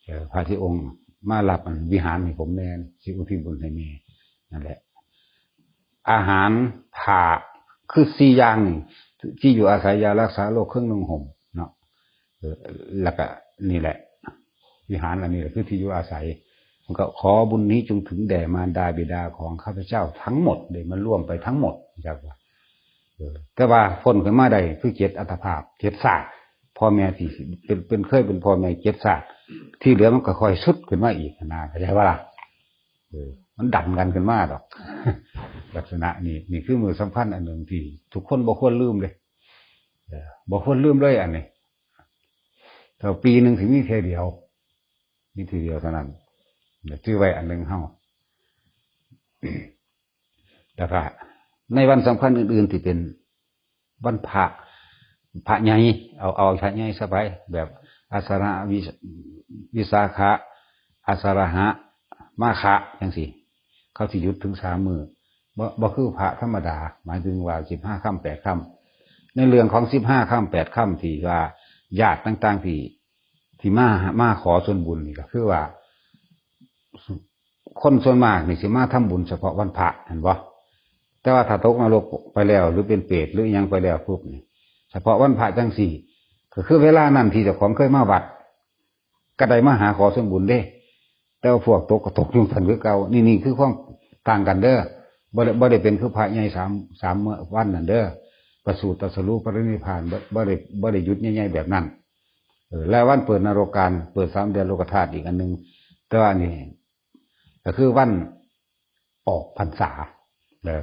เออ พระสี่องค์ มารับอันวิหารให้ผมแน่ สิอุทิศบุญให้แม่ นั่นแหละ อาหาร ผ้า คือสี่อย่างนี่ ที่อยู่อาศัย ยารักษาโรค เครื่องนุ่งห่มเนาะ เออ แล้วก็นี่แหละ วิหารอันนี้แหละคือที่อยู่อาศัย มันก็ขอบุญนี้จงถึงแด่มารดาบิดาของข้าพเจ้าทั้งหมดเลย มันร่วมไปทั้งหมด จักว่า เออ แต่ว่าพ้นขึ้นมาได้คือเจ็ดอัตภาพ เจ็ดชาติ พ่อแม่ที่เป็น เป็น เคยเป็นพ่อแม่เจ็ดชาติ ที่เหลือมันก็ค่อยสุดขึ้นมาอีกนะ เข้าใจปะล่ะ? เออ มันดันกันขึ้นมาดอก ลักษณะนี้ นี่คือมื้อสำคัญอันหนึ่งที่ทุกคนบ่ควรลืมเลย เออ บ่ควรลืมเลยอันนี้ แต่ปีหนึ่งสิมีเทื่อเดียว มีเทื่อเดียวเท่านั้น เดี๋ยวจื่อไว้อันหนึ่งเฮา แล้วก็ในวันสำคัญอื่นๆที่เป็นวันพระ พระใหญ่ เอา เอาพระใหญ่ซะไป แบบอาสาฬหะ วิส- วิสาขะ อาสาฬหะ มาฆะ จังซี้ เขาสิหยุดถึงสามมื้อ บ่ บ่คือพระธรรมดา หมายถึงว่าสิบห้าค่ำแปดค่ำ ในเรื่องของสิบห้าค่ำแปดค่ำที่ว่าญาติต่างๆที่ ที่มา มาขอส่วนบุญนี่ก็คือว่า คนส่วนมากนี่สิมาทำบุญเฉพาะวันพระ เห็นบ่? แต่ว่าถ้าตกนรกไปแล้ว หรือเป็นเปรตหรืออิหยังไปแล้วปุ๊บนี่ เฉพาะวันพระจังซี้ ก็คือเวลานั้นที่เจ้าของเคยมาวัด ก็ได้มาหาขอส่วนบุญเด้ แต่ว่าพวกตกก็ตกอยู่ซั่นคือเก่า นี่ นี่คือความต่างกันเด้อ บ่ได้ บ่ได้เป็นคือพระใหญ่สาม สามมื้อวันนั่นเด้อ ประสูติตรัสรู้ปรินิพพาน บ่ บ่ได้ บ่ได้หยุดใหญ่ๆแบบนั้น เออ และวันเปิดนรกกาล เปิดสามแดนโลกธาตุอีกอันหนึ่ง แต่ว่านี่ ก็คือวันออกพรรษา เด้อ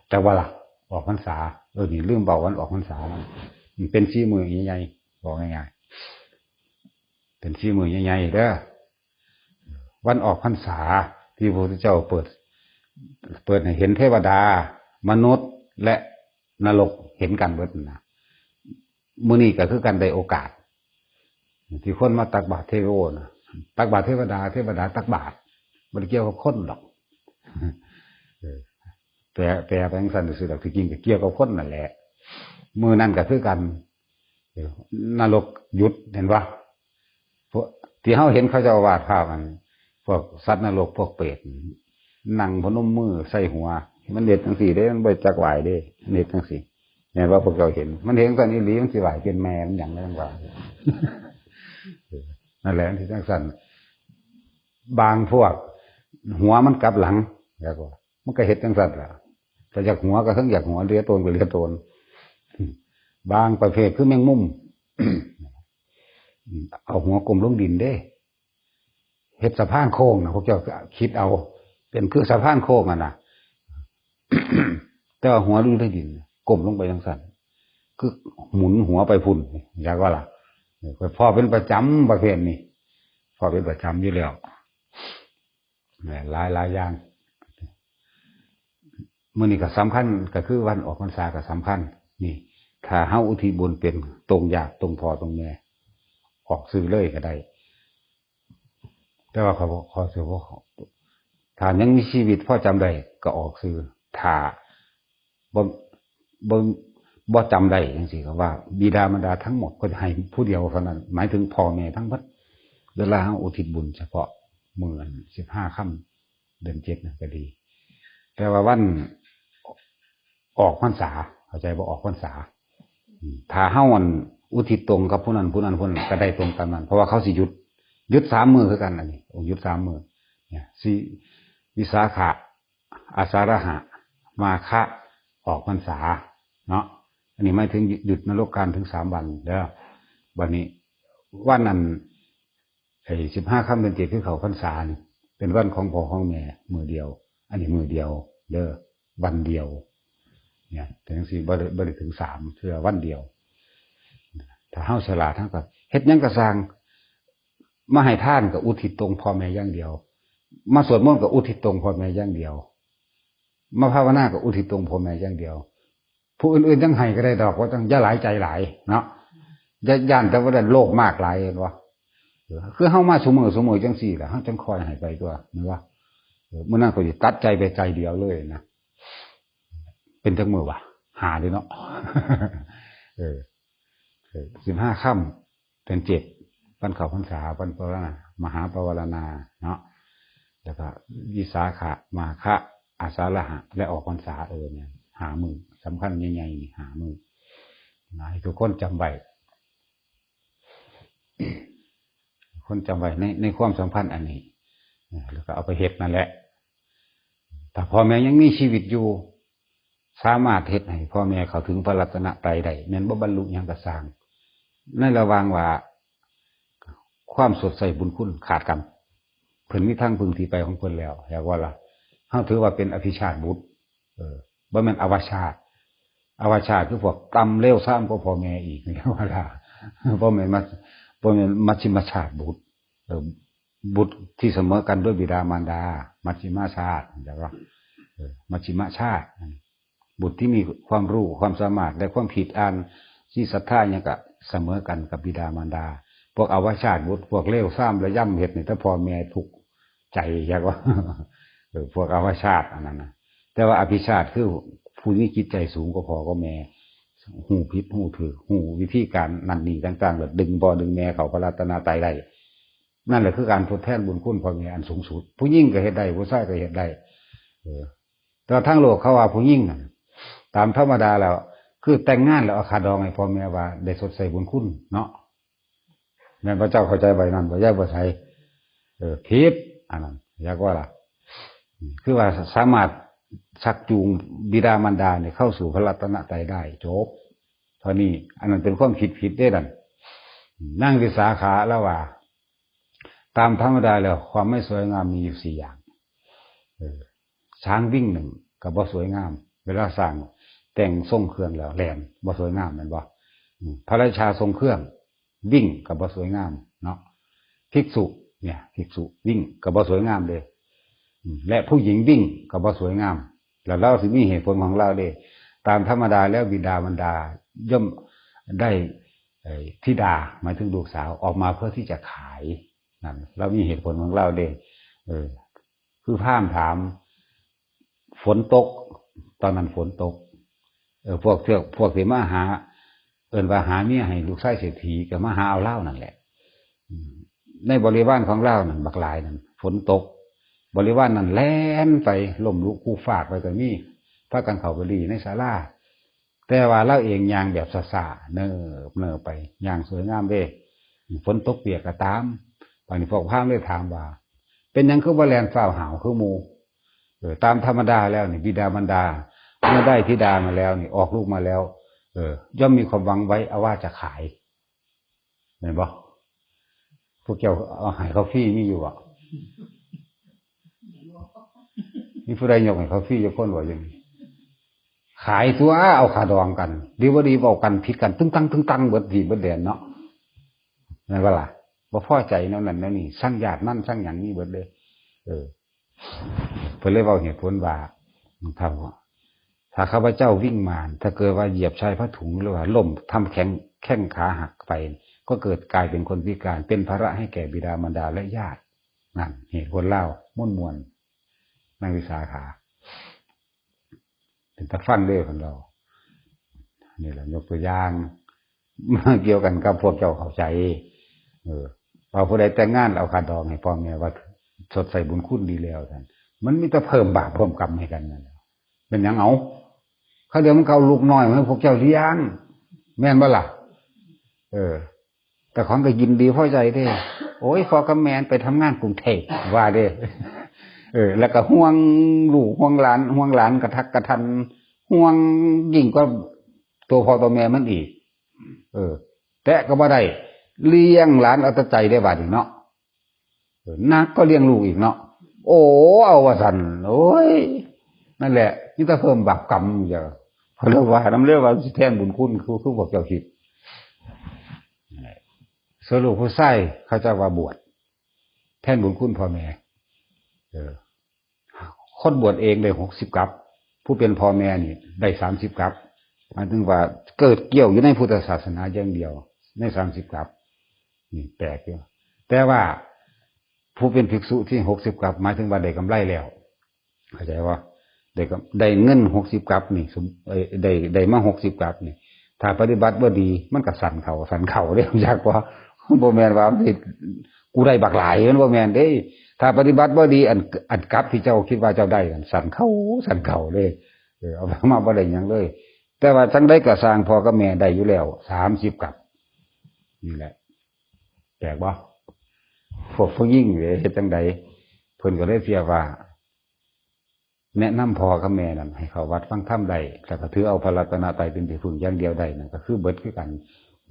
แต่ว่าล่ะ ออกพรรษา เออ นี่ลืมเว้าวันออกพรรษา มันเป็นสี่มื้อใหญ่ๆ บอกง่ายๆ เป็นสี่มื้อใหญ่ๆเด้อ วันออกพรรษาที่พระพุทธเจ้าเปิด เปิดให้เห็นเทวดา มนุษย์ และนรกเห็นกันเบิดนั่นนะ มื้อนี้ก็คือกันได้โอกาส ที่คนมาตักบาตรเทโวนะ ตักบาตรเทวดา เทวดาตักบาตร บ่ได้เกี่ยวกับคนดอก เออ แปล แปลไปจั่งซั้นซื่อๆดอก ที่จริงก็เกี่ยวกับคนนั่นแหละ มื้อนั้นก็คือกัน เออ นรกหยุด เห็นบ่? พวกที่เฮาเห็นเขาเจ้าวาดภาพอัน พวกสัตว์นรก พวกเปรต นั่งพนมมือใส่หัว มันเฮ็ดจั่งซี้เด้ มันบ่จักไหว้เด้ มันเฮ็ดจั่งซี้ แม่นบ่ พวกเจ้าเห็น มันเฮ็ดจั่งซั้นอีหลี มันสิไหว้เป็นแม่มันหยังแล้วจั่งว่า นั่นแหละ มันสิจั่งซั้น บางพวก หัวมันกลับหลัง แล้วก็ มันก็เฮ็ดจั่งซั้นล่ะ ถ้าอยากหัวก็ทั้งอยากหัว เหลือตนก็เหลือตน บางประเภทคือแมงมุม เอาหัวก้มลงดินเด้ เฮ็ดสะพานโค้งนะ พวกเจ้าคิดเอา เป็นคือสะพานโค้งอะนะ แต่ว่าหัวอยู่ในดิน ก้มลงไปจั่งซั้น คือหมุนหัวไปพุ้น อยากว่าล่ะ เออ พ้อเป็นประจำประเภทนี้ พ้อเป็นประจำอยู่แล้ว หลายหลายอย่าง มื้อนี้ก็สำคัญ ก็คือวันออกพรรษาก็สำคัญ นี่ ถ้าเฮาอุทิศบุญเป็น ตรงญาติ ตรงพ่อ ตรงแม่ ออกซื่อเลยก็ได้ แต่ว่าข้อยบ่ ข้อยสิบ่ ถ้ายังมีชีวิตพอจำได้ก็ออกซื่อ ถ้าบ่ บ่ บ่จำได้จั่งซี้ ก็ว่าบิดามารดาทั้งหมดก็ให้ผู้เดียวเท่านั้น หมายถึงพ่อแม่ทั้งหมด เวลาเฮาอุทิศบุญเฉพาะมื้ออันสิบห้าค่ำเดือนเจ็ดนั่นก็ดี แต่ว่าวันออกพรรษา เข้าใจบ่ ออกพรรษา อืม ถ้าเฮาอันอุทิศตรงกับผู้นั้น ผู้นั้น ผู้นั้น ก็ได้ตรงตามนั้น เพราะว่าเขาสิหยุด หยุดสามมื้อคือกัน อันนี้ โอ้ หยุดสามมื้อ เนี่ย สิ วิสาขะ อาสาฬหะ มาฆะ ออกพรรษา เนาะ อันนี้หมายถึงหยุดนรกกาลถึงสามวันเด้อ บัดนี้ วันนั้น ไอ้สิบห้าค่ำเดือนเจ็ดคือเข้าพรรษานี่ เป็นวันของพ่อของแม่ มื้อเดียว อันนี้มื้อเดียวเด้อ วันเดียว เนี่ย ถึงสิบ่ได้ บ่ได้ถึงสามเทื่อ วันเดียว ถ้าเฮาฉลาด เฮาก็เฮ็ดหยังก็ซ่าง มาให้ทานก็อุทิศตรงพ่อแม่อย่างเดียว มาสวดมนต์ก็อุทิศตรงพ่อแม่อย่างเดียว มาภาวนาก็อุทิศตรงพ่อแม่อย่างเดียว ผู้อื่นๆยังให้ก็ได้ดอก ว่าต้องอย่าหลายใจหลายเนาะ อย่า ย้านแต่ว่าได้โลภมากหลาย เห็นบ่? เออ คือเฮามาซุมื้อซุมื้อจั่งซี้ล่ะ เฮาจั่งค่อยให้ไปตั่ว แม่นบ่? เออ มื้อนั้นข้อยสิตัดใจไปใจเดียวเลยนะ เป็นจักมื้อวะ ห้าเด้เนาะ เออ เออ สิบห้าค่ำ เดือนเจ็ด วันเข้าพรรษา วันปวารณา มหาปวารณาเนาะ แล้วก็วิสาขะ มาฆะ อาสาฬหะ และออกพรรษา เออ เนี่ย ห้ามื้อสำคัญใหญ่ๆนี่ ห้ามื้อนะ ให้ทุกคนจำไว้ คนจำไว้ในในความสัมพันธ์อันนี้ เออ แล้วก็เอาไปเฮ็ดนั่นแหละ ถ้าพ่อแม่ยังมีชีวิตอยู่ สามารถเฮ็ดให้พ่อแม่เข้าถึงพระรัตนตรัยได้ แม่นบ่บรรลุหยังก็ซ่าง ในระหว่างว่า ความสดใสบุญคุณขาดกัน เพิ่นมีทางพึ่งที่ไปของเพิ่นแล้ว อยากว่าล่ะ เฮาถือว่าเป็นอภิชาติบุตร เออ บ่แม่นอวชาติ อวชาติคือพวกต่ำเลวซามกว่าพ่อแม่อีก เรียกว่าล่ะ บ่แม่นมัช บ่แม่นมัชฌิมชาติบุตร เออ บุตรที่เสมอกันด้วยบิดามารดา มัชฌิมชาติ เห็นบ่ เออ มัชฌิมชาติ บุตรที่มีความรู้ความสามารถและความคิดอ่าน มีศรัทธาหยังก็เสมอกันกับบิดามารดา พวกอวชาติบุตร พวกเลวซามระยำเฮ็ดนี่ แต่พ่อแม่ทุกข์ใจ อยากว่า เออ พวกอวชาติอันนั้นนะ แต่ว่าอภิชาติคือผู้มีจิตใจสูงกว่าพ่อกว่าแม่ ฮู้ผิดฮู้ถูก ฮู้วิธีการนั่นนี่ต่างๆ แล้วดึงพ่อดึงแม่เข้าพระรัตนตรัยได้ นั่นแหละคือการทดแทนบุญคุณพ่อแม่อันสูงสุด ผู้หญิงก็เฮ็ดได้ ผู้ชายก็เฮ็ดได้ เออ แต่ว่าทางโลกเขาว่าผู้หญิงน่ะ ตามธรรมดาแล้ว คือแต่งงานแล้วเอาค่าดองให้พ่อแม่ว่าได้สดใสบุญคุณเนาะ แม่นพระเจ้าเข้าใจใบนั้นบ่ ยายบ่ใส่ เออ ผิด อันนั้น อยากว่าล่ะ คือว่าสามารถชักจูงบิดามารดาเนี่ยเข้าสู่พระรัตนตรัยได้ จบ เท่านี้ อันนั้นเป็นความคิดผิดเด้นั่น นางวิสาขาแล้วว่า ตามธรรมดาแล้ว ความไม่สวยงามมีอยู่สี่อย่าง เออ ช้างวิ่งหนึ่งก็บ่สวยงาม เวลาสร้างแต่งทรงเครื่องแล้วแล่นบ่สวยงามแม่นบ่ อืม พระราชาทรงเครื่องวิ่งก็บ่สวยงามเนาะ ภิกษุเนี่ย ภิกษุวิ่งก็บ่สวยงามเด้ อืม และผู้หญิงวิ่งก็บ่สวยงาม แล้วลาวสิมีเหตุผลของลาวเด้ ตามธรรมดาแล้วบิดามารดาย่อมได้ เอ่อ ธิดา หมายถึงลูกสาวออกมาเพื่อที่จะขาย นั่น ลาวมีเหตุผลของลาวเด้ เออ คือพราหมณ์ถาม ฝนตก ตอนนั้นฝนตก เออ พวกเทือก พวกที่มาหา เอิ้นว่าหาเมียให้ลูกชายเศรษฐี ก็มาหาเอาลาวนั่นแหละ อืม ในบริวารของลาวนั่นบักหลายนั่น ฝนตก บริวารนั่นแล่นไปล้มลุกครูฟากไปก็มี พากันเข้าไปลี้ในศาลา แต่ว่าลาวเองย่างแบบช้าๆ เนิบๆ ไป ย่างสวยงามเด้ ฝนตกเปียกก็ตาม บาดนี้พวกพราหมณ์เลยถามว่า เป็นหยังคือบ่แล่นฟ้าวห้าวคือหมู่ เออ ตามธรรมดาแล้วนี่ บิดามารดา เมื่อได้ธิดามาแล้วนี่ ออกลูกมาแล้ว เออ ย่อมมีความหวังไว้ว่าจะขาย แม่นบ่ พวกเจ้าเอาให้เขาฟรีมีอยู่บ่ มีผู้ใดยกให้เขาฟรีจักคนบ่ อย่างนี้ ขายตัว เอาค่าดองกัน ดีบ่ดีเว้ากันผิดกัน ตึงตังตึงตังเบิดที่เบิดแดนเนาะ แม่นบ่ล่ะ บ่พอใจแนวนั้นแนวนี้ ซังญาตินั่นซังหยังนี่เบิดเลย เออ เพิ่นเลยเว้าเหตุผลว่า ถ้า ถ้าข้าพเจ้าวิ่งมา ถ้าเกิดว่าเหยียบชายผ้าถุงหรือว่าล้มทำแข้ง แข้งขาหักไป ก็เกิดกลายเป็นคนพิการ เป็นภาระให้แก่บิดามารดาและญาติ นั่น เหตุผลลาวม่วนๆ นางวิสาขา เป็นตาฟังเด้อเพิ่นเว้า นี่แหละยกตัวอย่าง มาเกี่ยวกันกับพวกเจ้าเข้าใจ เออ ว่าผู้ใดแต่งงานเอาค่าดองให้พ่อแม่ว่าสดใสบุญคุณดีแล้วซั่น มันมีแต่เพิ่มบาปเพิ่มกรรมให้กันนั่นแหละ เป็นหยังเอา เขาเดี๋ยวมันก็เอาลูกน้อยมาให้พวกเจ้าเลี้ยง แม่นบ่ล่ะ เออ แต่ของก็ยินดีพอใจเด้ โอ้ย พ่อกับแม่ไปทำงานกรุงเทพฯ ว่าเด้ เออ แล้วก็ห่วงลูกห่วงหลาน ห่วงหลานกระทักกระทัน ห่วงยิ่งกว่าตัวพ่อตัวแม่มันอีก เออ แตะก็บ่ได้ เลี้ยงหลานเอาแต่ใจได้บาดนี้เนาะ เออ หนักก็เลี้ยงลูกอีกเนาะ โอ้ เอาว่าซั่น โอ้ย นั่นแหละ มีแต่เพิ่มบาปกรรมอยู่ เพราะเรียกว่านำเรียกว่าสิแทนบุญคุณ คือ คือพวกเจ้าคิด ส่วนลูกผู้ชายเขาเจ้าว่าบวช แทนบุญคุณพ่อแม่ เออ คนบวชเองได้หกสิบกัป ผู้เป็นพ่อแม่นี่ได้สามสิบกัป หมายถึงว่าเกิดเกี่ยวอยู่ในพุทธศาสนาอย่างเดียว ในสามสิบกัป นี่แปลกอยู่ แต่ว่าผู้เป็นภิกษุที่หกสิบกัป หมายถึงว่าได้กำไรแล้ว เข้าใจบ่ ได้กำ ได้เงินหกสิบกัปนี่ สม เอ่อ ได้ ได้มาหกสิบกัปนี่ ถ้าปฏิบัติบ่ดี มันก็สั่นเข้า สั่นเข้าเด้ อยากว่า บ่แม่นว่ามันสิ กูได้บักหลาย มันบ่แม่นเด้ ถ้าปฏิบัติบ่ดี อัน อันกัปที่เจ้าคิดว่าเจ้าได้นั่นสั่นเข้า สั่นเข้าเลย เออ เอามาบ่ได้หยังเลย แต่ว่าจั่งใดก็ซ่าง พ่อกับแม่ได้อยู่แล้ว สามสิบกัป นี่แหละ แปลกบ่ พวกผู้หญิงเด้เฮ็ดจั่งใด เพิ่นก็เลยเปรียบว่า แนะนำพ่อกับแม่นั่นให้เข้าวัดฟังธรรมได้ แล้วก็ถือเอาพระรัตนตรัยเป็นที่พึ่งอย่างเดียวได้นั่นก็คือเบิดคือกัน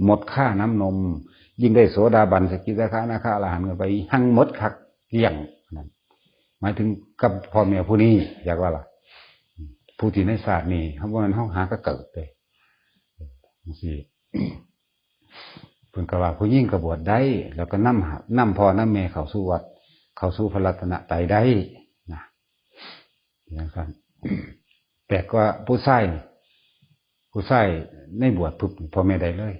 หมดค่าน้ำนม ยิ่งได้โสดาบัน สกิทาคานาคาอรหันต์กันไป หั่งหมดคักเกลี้ยงนั่น หมายถึงกับพ่อแม่ผู้นี้ อยากว่าล่ะ ผู้ที่ในชาตินี้ เฮาบ่แม่นเฮาหาก็เกิดเด้ จั่งซี้ เพิ่นก็ว่าผู้หญิงก็บวชได้ แล้วก็นำหา นำพ่อนำแม่เข้าสู่วัด เข้าสู่พระรัตนตรัยได้นะ จั่งซั่น แต่ก็ผู้ชายนี่ ผู้ชายในบวชปุ๊บนี่พ่อแม่ได้เลย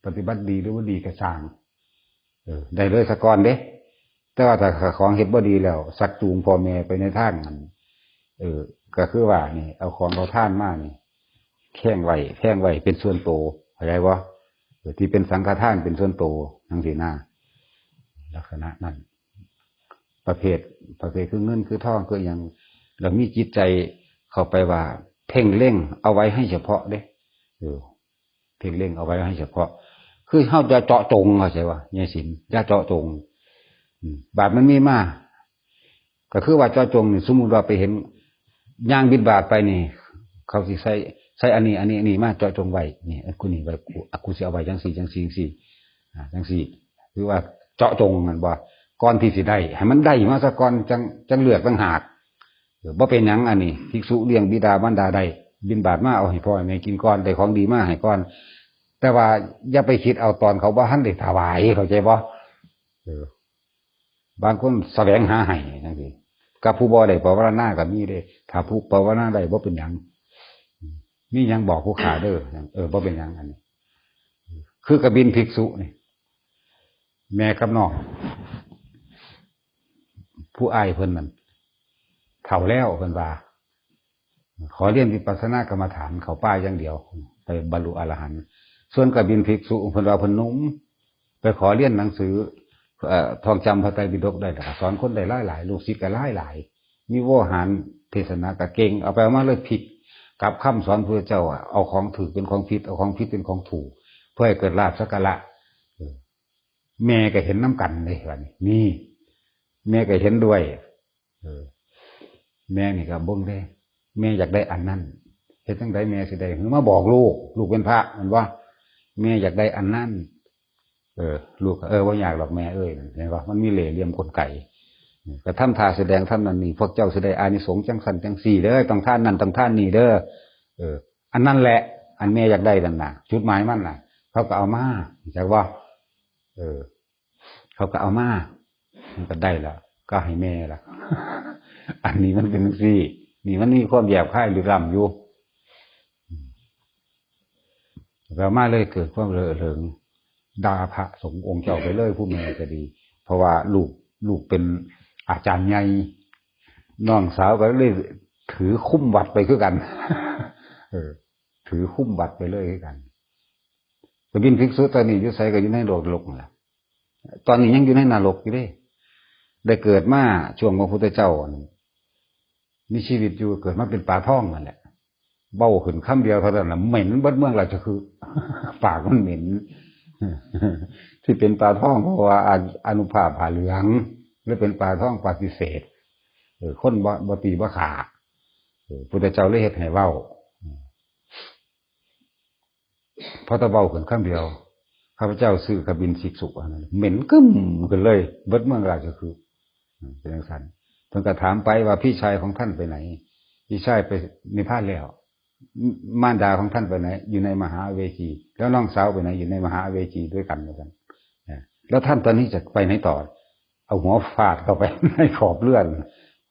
ปฏิบัติดีหรือบ่ดีก็ซ่าง เออ ได้เลยซะก่อนเด้ แต่ว่าถ้าของเฮ็ดบ่ดีแล้ว ชักจูงพ่อแม่ไปในทางนั้น เออ ก็คือว่านี่ เอาของเขาทานมานี่ แข้งไว้ แข้งไว้เป็นส่วนโต เข้าใจบ่ เออ ที่เป็นสังฆทานเป็นส่วนโต จั่งซี้นะ ลักษณะนั้น ประเภท ประเภทคือเงินคือทองคือหยัง แล้วมีจิตใจเข้าไปว่าเพ่งเล็งเอาไว้ให้เฉพาะเด้ เออ เพ่งเล็งเอาไว้ให้เฉพาะ คือเฮาจะเจาะจง เข้าใจบ่ ยายศิลป์ อย่าเจาะจง อืม บาดมันมีมา ก็คือว่าเจาะจงนี่ สมมุติว่าไปเห็นย่างบิณฑบาตไปนี่ เขาสิใส่ ใส่อันนี้ อันนี้ อันนี้มาเจาะจงไว้ นี่ เอ้ย กูนี่ไว้ กู อ่ะ กูสิเอาไว้จั่งซี้ จั่งซี้ จั่งซี้ อ่า จั่งซี้ คือว่าเจาะจงแม่นบ่ ก่อนที่สิได้ ให้มันได้มาซะก่อน จั่ง จั่งเลือกต่างหาก เออ บ่เป็นหยัง อันนี้ ภิกษุเลี้ยงบิดามารดาได้ บิณฑบาตมาเอาให้พ่อให้แม่กินก่อน ได้ของดีมาให้ก่อน แต่ว่าอย่าไปคิดเอาตอนเขาบ่ทันได้ถวาย เข้าใจบ่ เออ บางคนแสวงหาให้จั่งซี้ กับผู้บ่ได้ภาวนาก็มีเด้ ถ้าผู้ภาวนาได้บ่เป็นหยัง มีหยังบอกผู้ข้าเด้อ เออ บ่เป็นหยังอันนี้ คือกบิณฑภิกษุนี่ แม่กับน้อง ผู้อ้ายเพิ่นนั่น เฒ่าแล้วเพิ่นว่า ขอเรียนวิปัสสนากรรมฐานเข้าป่าอย่างเดียว ไปบรรลุอรหันต์ ส่วนกบิณฑภิกษุเพิ่นว่าเพิ่นหนุ่ม ไปขอเรียนหนังสือ เอ่อ ท่องจำพระไตรปิฎกได้ แล้วก็สอนคนได้หลายๆ ลูกศิษย์ก็หลายๆ มีโวหารเทศนาก็เก่ง เอาไปเอามาเลยผิดกับคำสอนพระเจ้าอะ เอาของถูกเป็นของผิด เอาของผิดเป็นของถูก เพื่อให้เกิดลาภสักการะ เออ แม่ก็เห็นนำกันเลยว่านี่ นี่ แม่ก็เห็นด้วย เออ แม่นี่ก็เบิ่งเด้ แม่อยากได้อันนั้น เฮ็ดจั่งใดแม่สิได้ คือมาบอกลูก ลูกเป็นพระแม่นบ่ แม่อยากได้อันนั้น เออ ลูกก็ เออ บ่ยากดอกแม่เอ้ย เห็นบ่ มันมีเล่ห์เหลี่ยมกลไก เออ ก็ทำท่าแสดงธรรมนั่นนี่ พวกเจ้าสิได้อานิสงส์จั่งซั่นจั่งซี้เด้อ ต้องทานนั่นต้องทานนี่เด้อ เออ อันนั้นแหละ อันแม่อยากได้นั่นน่ะ จุดหมายมันน่ะ เขาก็เอามา จักบ่ เออ เขาก็เอามา มันก็ได้ละ ก็ให้แม่ละ อันนี้มันเป็นจั่งซี้ นี่มันมีความหยาบคายลึกล้ำอยู่ ก็มาเลยเกิดความระเหิง ด่าพระสงฆ์องค์เจ้าไปเลย ผู้แม่ก็ดี เพราะว่าลูก ลูกเป็นอาจารย์ใหญ่ น้องสาวก็เลยถือคุมวัดไปคือกัน เออ ถือคุมวัดไปเลยคือกัน กบิณฑภิกษุตอนนี้อยู่ไสก็อยู่ในโลกนรกนั่นแหละ ตอนนี้ยังอยู่ในนรกอยู่เด้ ได้เกิดมาช่วงพระพุทธเจ้ามีชีวิตอยู่ เกิดมาเป็นปลาทองนั่นแหละ เว้าขึ้นคำเดียวเท่านั้นน่ะ เหม็นเบิดเมืองราชคฤห์ ปากมันเหม็น ที่เป็นปลาทองเพราะว่าอา- อานุภาพผ้าเหลือง หรือเป็นปลาทองปฏิเสธ เออ คนบ่- บ่ตีบ่ฆ่า เออ พุทธเจ้าเลยเฮ็ดให้เว้า พอตะเว้าขึ้นคำเดียว ข้าพเจ้าซื้อกบิณฑภิกษุอันนั้น เหม็นกึ้มขึ้นเลย เบิดเมืองราชคฤห์ อืม เป็นจั่งซั่น เพิ่นก็ถามไปว่าพี่ชายของท่านไปไหน พี่ชายไปนิพพานแล้ว ม- มารดาของท่านไปไหน อยู่ในมหาเวจี แล้วน้องสาวไปไหน อยู่ในมหาเวจีด้วยกัน ว่าซั่น นะ แล้วท่านตอนนี้จะไปไหนต่อ เอาหัวฟาดเข้าไปในขอบเลื่อน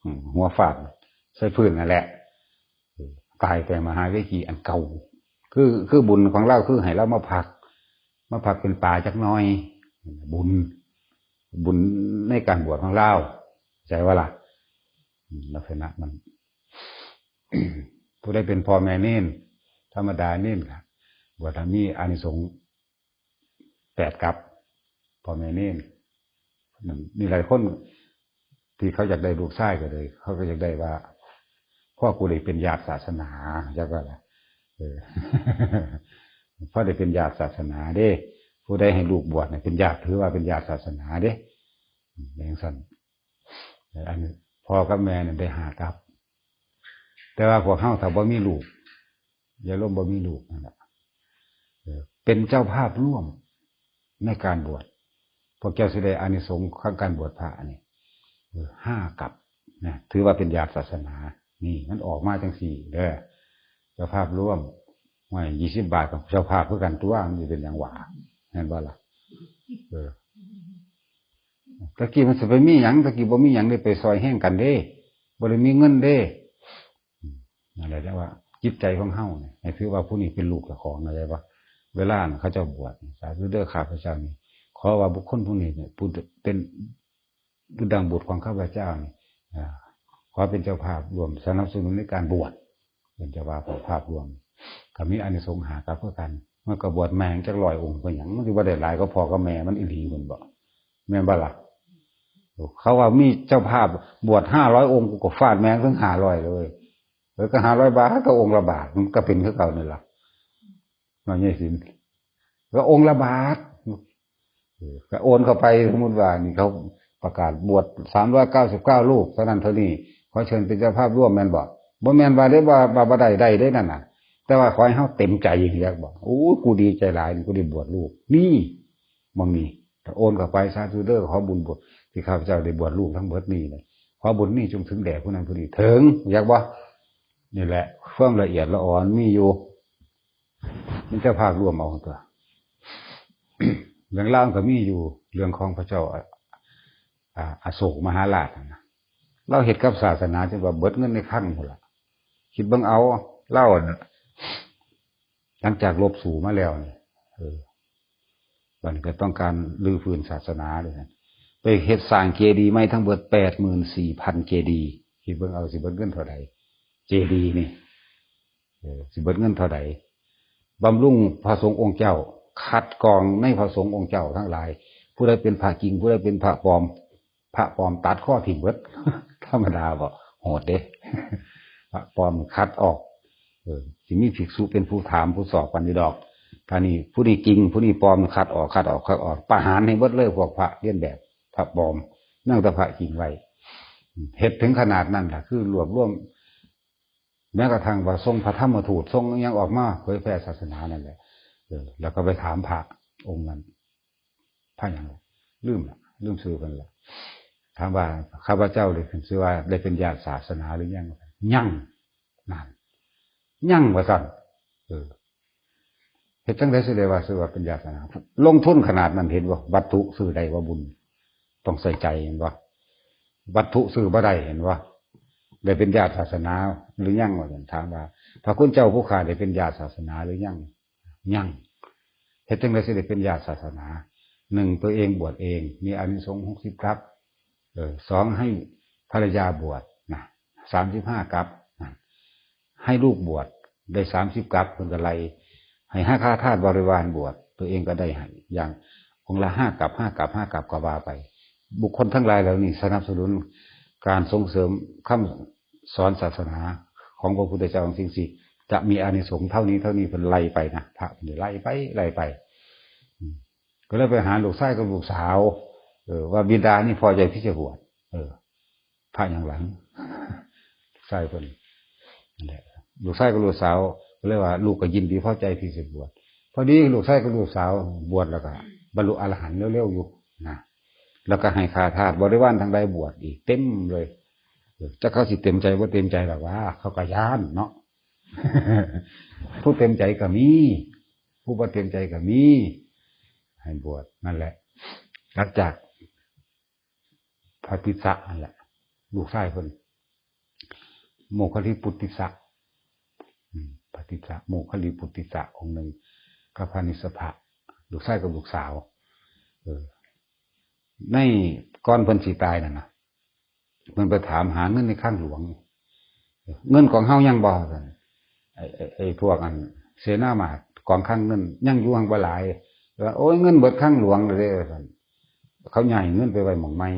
อืม หัวฟาดใส่พื้นนั่นแหละ ตายแต่มหาเวจีอันเก่า คือ- คือบุญของลาวคือให้ลาวมาพัก มาพักเป็นปลาจักหน่อย บุญ- บุญในการบวชของลาว เข้าใจบ่ล่ะ อืม ลักษณะมัน ผู้ใดเป็นพ่อแม่เณร ธรรมดาเณรก็บวชแล้วมีอานิสงส์ แปดกับ พ่อแม่เณร นั่น มีหลายคนที่เขาอยากได้ลูกชายก็เลย เขาก็อยากได้ว่า พ่อกูได้เป็นญาติศาสนา จักว่าล่ะ เออ พ่อได้เป็นญาติศาสนาเด้ ผู้ใดให้ลูกบวชเนี่ยเป็นญาติ ถือว่าเป็นญาติศาสนาเด้ อย่างซั่น อันพ่อกับแม่เนี่ยได้ห้ากับ แต่ว่าพวกเฮาถ้าบ่มีลูก อย่าลมบ่มีลูกนั่นแหละ เออ เป็นเจ้าภาพร่วมในการบวช พวกเจ้าสิได้อานิสงส์ของการบวชพระนี่ เออ ห้ากับนะ ถือว่าเป็นญาติศาสนา นี่มันออกมาจังซี่เด้อ เจ้าภาพร่วม ว่ายี่สิบบาทกับเจ้าภาพคือกันตัว มันสิเป็นหยังหวา แม่นบ่ล่ะ เออ ตะกี้มันสิไปมีหยัง ตะกี้บ่มีหยังได้ไปซอยแฮงกันเด้ บ่ได้มีเงินเด้ อืม นั่นแหละ แต่ว่าจิตใจของเฮาเนี่ย ให้ถือว่าผู้นี้เป็นลูกเจ้าของ เข้าใจบ่ เวลาเขาเจ้าบวช สาธุเด้อข้าพเจ้านี่ ขอว่าบุคคลผู้นี้เนี่ย ผู้เป็น คือดังบุตรของข้าพเจ้านี่ อ่า ขอเป็นเจ้าภาพร่วมสนับสนุนในการบวช เป็นเจ้าภาพ ภาพร่วม ก็มีอานิสงส์ห้ากับคือกัน มันก็บวชแม่งจักร้อยองค์ เป็นหยัง มันสิบ่ได้หลายก็พ่อกับแม่มันอีหลี เพิ่นบอก แม่นบ่ล่ะ เขาว่ามีเจ้าภาพบวชห้าร้อยองค์ กูก็ฟาดแม่งถึงห้าร้อยเลย เออ ก็ห้าร้อยบาท ก็องค์ละบาท มันก็เป็นคือเก่านี่ล่ะ น้อยใหญ่สิน ก็องค์ละบาท เออ ก็โอนเข้าไป สมมุติว่านี่เขาประกาศบวชสามร้อยเก้าสิบเก้ารูป เท่านั้นเท่านี้ ขอเชิญเป็นเจ้าภาพร่วม แม่นบ่ บ่แม่นว่าได้ว่า ว่าบ่ได้ ได้เด้นั่นน่ะ แต่ว่าขอให้เฮาเต็มใจ อยากบอก โอ้ย กูดีใจหลายนี่ กูได้บวชลูก นี่ หม่องนี้ ถ้าโอนเข้าไป สาธุเด้อ ขอบุญบวช ที่ข้าพเจ้าได้บวชลูกทั้งเบิดนี้เลย ขอบุญนี้จงถึงแด่ผู้นั้นผู้นี้ ถึง อยากบ่ นี่แหละ ความละเอียดละอ่อนมีอยู่ มันจะภาครวมเอาตัว เรื่องราวก็มีอยู่ เรื่องของพระเจ้า อ่า อโศกมหาราชนั่นนะ ลาวเฮ็ดกับศาสนาจนว่าเบิดเงินในคลังพุ่นล่ะ คิดเบิ่งเอา ลาวน่ะ หลังจากลบสู้มาแล้วนี่ เออ บัดนี้ก็ต้องการรื้อฟื้นศาสนาเลยนะ ไปเฮ็ดสร้างเจดีย์ใหม่ทั้งเบิดแปดหมื่นสี่พันเจดีย์ คิดเบิ่งเอาสิเบิดเงินเท่าใด เจดีย์นี่ เออ สิเบิดเงินเท่าใด บำรุงพระสงฆ์องค์เจ้า คัดกรองในพระสงฆ์องค์เจ้าทั้งหลาย ผู้ใดเป็นพระจริง ผู้ใดเป็นพระปลอม พระปลอมตัดคอทิ่มเบิด ธรรมดาบ่ โหดเด้ พระปลอมคัดออก เออ สิมีภิกษุเป็นผู้ถามผู้สอบกันอยู่ดอก ถ้านี่ผู้นี้จริง ผู้นี้ปลอม คัดออก คัดออก คัดออก ประหารให้เบิดเลย พวกพระเลียนแบบ พระปลอม นั่งแต่พระจริงไว้ เฮ็ดถึงขนาดนั้นล่ะ คือรวบรวม แม้กระทั่งว่าทรงพระธรรมทูต ทรงอิหยังออกมาเผยแผ่ศาสนานั่นแหละ เออ แล้วก็ไปถามพระองค์นั้น พระหยัง ลืมละ ลืมชื่อเพิ่นละ ถามว่า ข้าพเจ้าได้ขึ้นชื่อว่าได้เป็นญาติศาสนาหรือยัง ยัง นั่น ยังว่าซั่น เออ เฮ็ดจั่งใดสิได้ว่าชื่อว่าเป็นญาติศาสนา ลงทุนขนาดนั้น เห็นบ่ วัตถุซื้อได้บ่บุญ ต้องใส่ใจ เห็นบ่ วัตถุซื้อบ่ได้ เห็นบ่ ได้เป็นญาติศาสนาหรือยัง ว่าซั่น ถามว่า พระคุณเจ้าผู้ข้าได้เป็นญาติศาสนาหรือยัง ยัง เฮ็ดจั่งใดสิได้เป็นญาติศาสนา หนึ่ง ตัวเองบวชเอง มีอานิสงส์หกสิบกับ เออ สอง ให้ภรรยาบวชนะ สามสิบห้ากับนะ ให้ลูกบวชได้สามสิบกับ เพิ่นก็ไล่ ให้หาข้าทาสบริวารบวช ตัวเองก็ได้ให้ อย่างองค์ละห้ากับ ห้ากับ ห้ากับ ก็ว่าไป บุคคลทั้งหลายเหล่านี้สนับสนุนการส่งเสริมคำสอนศาสนาของพระพุทธเจ้าจริงๆ จะมีอานิสงส์เท่านี้เท่านี้ เพิ่นไล่ไปนะ พระเพิ่นไล่ไป ไล่ไป อืม ก็เลยไปหาลูกชายกับลูกสาว เออ ว่าบิดานี่พอใจที่จะบวช เออ พระหยังหลัง ลูกชายเพิ่น นั่นแหละ ลูกชายกับลูกสาวก็เลยว่า ลูกก็ยินดีพอใจที่จะบวช พอดีลูกชายกับลูกสาวบวชแล้วก็บรรลุอรหันต์เร็วๆอยู่นะ แล้วก็ให้ข้าทาสบริวารทั้งหลายบวชอีกเต็มเลย เออ จักเขาสิเต็มใจบ่เต็มใจหรอกว่า เขาก็ย้านเนาะ ผู้เต็มใจก็มี ผู้บ่เต็มใจก็มี ให้บวชนั่นแหละ หลังจากพระติสสะนั่นแหละ ลูกชายเพิ่น โมคคัลลีปุตติสสะ อืม พระติสสะ โมคคัลลีปุตติสสะองค์หนึ่ง กับพระนิสสะภะ ลูกชายกับลูกสาว เออ ในก่อนเพิ่นสิตายนั่นนะ เพิ่นไปถามหาเงินในคลังหลวง เงินของเฮายังบ่ ซั่น ไอ้ ไอ้ ไอ้พวกอันเสนามาตย์กองคลังเงินยังอยู่หั้นบ่หลาย ว่า โอ้ย เงินเบิดคลังหลวงเลย ว่าซั่น เขาย้ายเงินไปไว้หม่องใหม่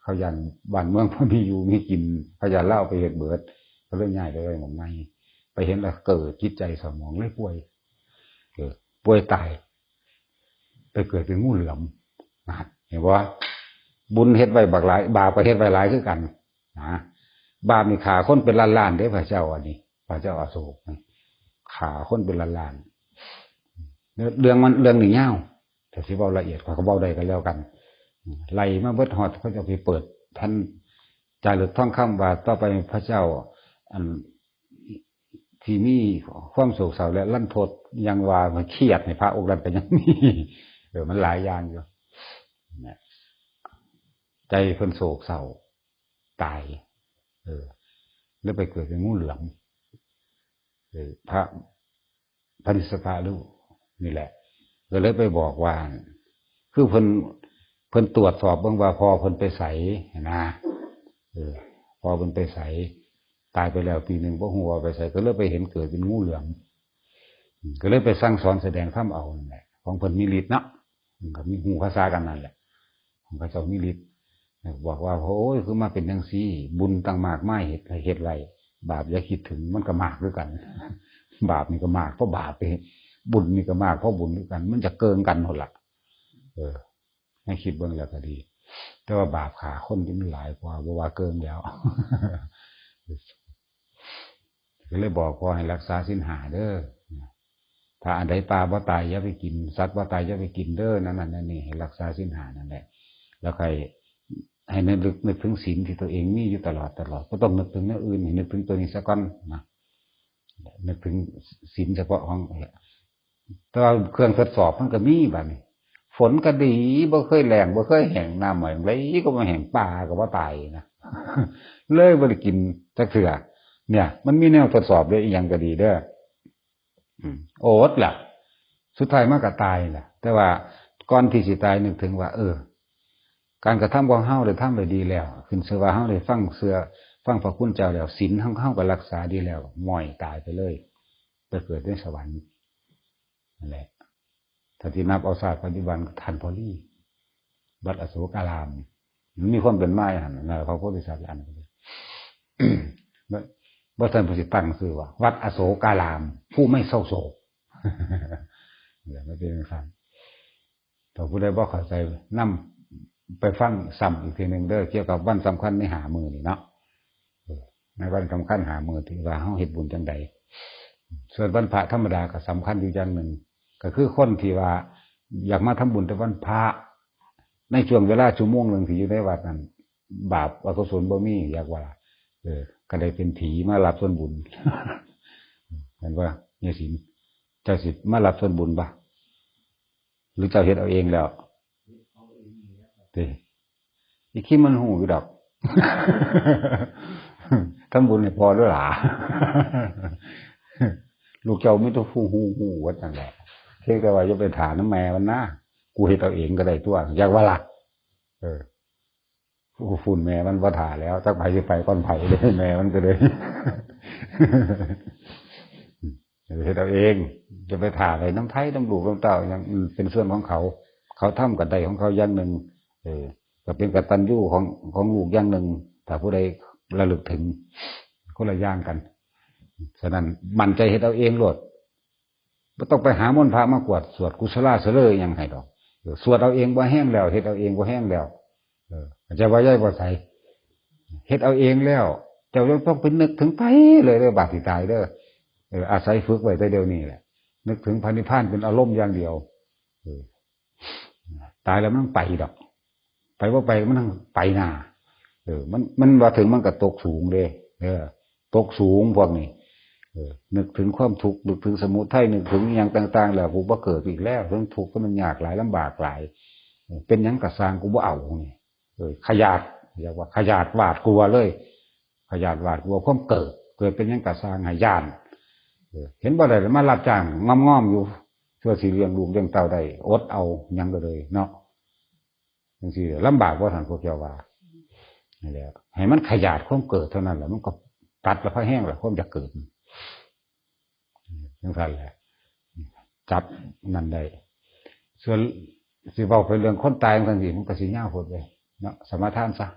เขาย้านบ้านเมืองบ่มีอยู่มีกิน เขาย้านลาวไปเฮ็ดเบิด เขาเลยย้ายไปไว้หม่องใหม่ ไปเห็นแล้วเกิดจิตใจเศร้าหมองเลยป่วย เออ ป่วยตาย ไปเกิดเป็นงูเหลือม นั่น เห็นบ่ บุญเฮ็ดไว้บักหลาย บาปก็เฮ็ดไว้หลายคือกันนะ บาปนี่ฆ่าคนเป็นล้านๆเด้ พระเจ้าอันนี้ พระเจ้าอโศกนี่ฆ่าคนเป็นล้านๆ เรื่องมัน เรื่องนี้ยาว แต่สิเว้าละเอียดข้อยก็เว้าได้ก็แล้วกัน ไล่มาเบิดฮอดเขาเจ้าไปเปิดแผ่นจารึกทองคำว่าต่อไปพระเจ้า อัน ที่มีความโศกเศร้าและรันทด ยังว่ามันเครียดในพระองค์นั้นก็ยังมี เออ มันหลายอย่างอยู่ เนี่ย ใจเพิ่นโศกเศร้า ตาย เออ แล้วไปเกิดเป็นงูเหลือม เออ พระ พระนิสสะพะรู้นี่แหละ ก็เลยไปบอกว่า คือเพิ่น เพิ่นตรวจสอบเบิ่งว่าพ่อเพิ่นไปไสนะ เออ พ่อเพิ่นไปไส ตายไปแล้วปีหนึ่ง บ่ฮู้ว่าไปไส ก็เลยไปเห็นเกิดเป็นงูเหลือม อืม ก็เลยไปสั่งสอนแสดงธรรมเอานั่นแหละ ของเพิ่นมีฤทธิ์เนาะ อืม ก็มีฮู้ภาษากันนั่นแหละ ของเขาเจ้ามีฤทธิ์ บอกว่า โอ้ย คือมาเป็นจังซี่ บุญตั้งมากมายเฮ็ด เฮ็ดไว้ บาปอย่าคิดถึง มันก็มากคือกัน บาปนี่ก็มากเพราะบาปเอง บุญนี่ก็มากเพราะบุญคือกัน มันจะเกินกันหมดละ เออ ให้คิดเบิ่งแล้วก็ดี แต่ว่าบาปฆ่าคนนี่มันหลายกว่า บ่ว่าเกินแล้ว ก็เลยบอกพ่อให้รักษาศีลห้าเด้อ ถ้าอันใดปลาบ่ตายอย่าไปกิน สัตว์บ่ตายอย่าไปกินเด้อ นั่นนั่นนี่ ให้รักษาศีลห้านั่นแหละ แล้วใครให้นึก นึกถึงศีลที่ตัวเองมีอยู่ตลอดตลอด บ่ต้องนึกถึงแนวอื่น ให้นึกถึงตัวนี้ซะก่อนนะ นึกถึงศีลเฉพาะของ แต่ว่าเครื่องทดสอบมันก็มีบัดนี้ ฝนก็ดี บ่เคยแล้ง บ่เคยแห้ง น้ำใหม่ไหลก็บ่แห้ง ปลาก็บ่ตายนะ เลยบ่ได้กินจักเทื่อ เนี่ย มันมีแนวทดสอบเด้อ อีหยังก็ดีเด้อ อืม อดล่ะ สุดท้ายมันก็ตายล่ะ แต่ว่าก่อนที่สิตายนึกถึงว่า เออ การกระทำของเฮาได้ทำไว้ดีแล้ว ขึ้นชื่อว่าเฮาได้ฟังเชื่อ ฟังพระคุณเจ้าแล้ว ศีลของเฮาก็รักษาดีแล้ว ม้อยตายไปเลย ไปเกิดในสวรรค์ นั่นแหละ ถ้าที่นับเอาชาติปัจจุบันก็ทันพอดี วัดอโศการาม มันมีความเป็นมาอย่างนั้นนะ พระโพธิสัตว์อันนั้น บ่ บ่ทันผู้สิตั้งชื่อว่า วัดอโศการาม ผู้ไม่เศร้าโศก เดี๋ยวไม่เป็นคำ ถ้าผู้ใดบ่เข้าใจ นำไปฟังซ้ำอีกทีหนึ่งเด้อ เกี่ยวกับวันสำคัญในห้ามื้อนี่เนาะ เออ ในวันสำคัญห้ามื้อที่ว่าเฮาเฮ็ดบุญจังใด ส่วนวันพระธรรมดาก็สำคัญอยู่อย่างหนึ่ง ก็คือคนที่ว่าอยากมาทำบุญแต่วันพระ ในช่วงเวลาชั่วโมงหนึ่งที่อยู่ในวัดนั้น บาปอกุศลบ่มี อยากว่า เออ ก็ได้เป็นผีมารับส่วนบุญ เห็นบ่ ยายศิลป์ เจ้าสิมารับส่วนบุญบ่ หรือเจ้าเฮ็ดเอาเองแล้ว ติ อีคิมมันฮู้อยู่ดอก ทำบุญให้พ่อด้วยหล่ะ ลูกเจ้ามีแต่ฮู้ ฮู้ ฮู้ ว่าจังได๋ เพียงแต่ว่าอย่าไปถ่านำแม่มันนะ กูเฮ็ดเอาเองก็ได้ตัว อยากว่าล่ะ เออ กูfunny แม่มันบ่ถ่าแล้ว จักไผสิไปก่อนไผเด้ แม่มันก็เลย เฮ็ดเอาเอง จะไปถ่าไผนำไผนำลูกนำเต้า หยัง มันเป็นส่วนของเขา เขาทำก็ได้ของเขาอย่างหนึ่ง เออ ก็เป็นกตัญญูของ ของลูกอย่างหนึ่ง ถ้าผู้ใดระลึกถึง คนละอย่างกัน ฉะนั้นมั่นใจเฮ็ดเอาเองโลด บ่ต้องไปหามนต์พระมากวด สวดกุศลาสะเลอหยังให้ดอก เออ สวดเอาเองบ่แฮงแล้ว เฮ็ดเอาเองบ่แฮงแล้ว เออ เข้าใจบ่ ยายบ่ใส เฮ็ดเอาเองแล้ว เจ้าบ่ต้องไปนึกถึงไผเลยเด้อ บาดสิตายเด้อ เออ อาศัยฝึกไว้แต่เดี๋ยวนี้แหละ นึกถึงพระนิพพานเป็นอารมณ์อย่างเดียว เออ ตายแล้วมันไปดอก ไปบ่ไปมันไปหน้า เออ มัน มันว่าถึงมันก็ตกสูงเด้ เออ ตกสูงพวกนี้ เออ นึกถึงความทุกข์ นึกถึงสมุทัย นึกถึงอิหยังต่างๆ แล้วกูบ่เกิดอีกแล้ว เรื่องทุกข์ก็มันยากหลาย ลำบากหลาย เออ เป็นหยังก็ซ่าง กูบ่เอานี่ เออ ขยาด เรียกว่าขยาดหวาดกลัวเลย ขยาดหวาดกลัวความเกิด เกิดเป็นหยังก็ซ่าง ให้ย้าน เออ เห็นบ่ได้มารับจ้างงอมๆอยู่ เพื่อสิเลี้ยงลูกเลี้ยงเต้าได้ อดเอาหยังก็เลยเนาะ จังซี่ลำบากบ่ท่านพวกเจ้าว่า นี่แหละ ให้มันขยาดความเกิดเท่านั้นแหละ มันก็ตัดละพะแห้งละความอยากเกิด จังซั่นแหละ จับนั่นได้ ส่วนสิเว้าไปเรื่องคนตายจังซี่ มันก็สิยาวโพดเด้เนาะ สมาทานซะ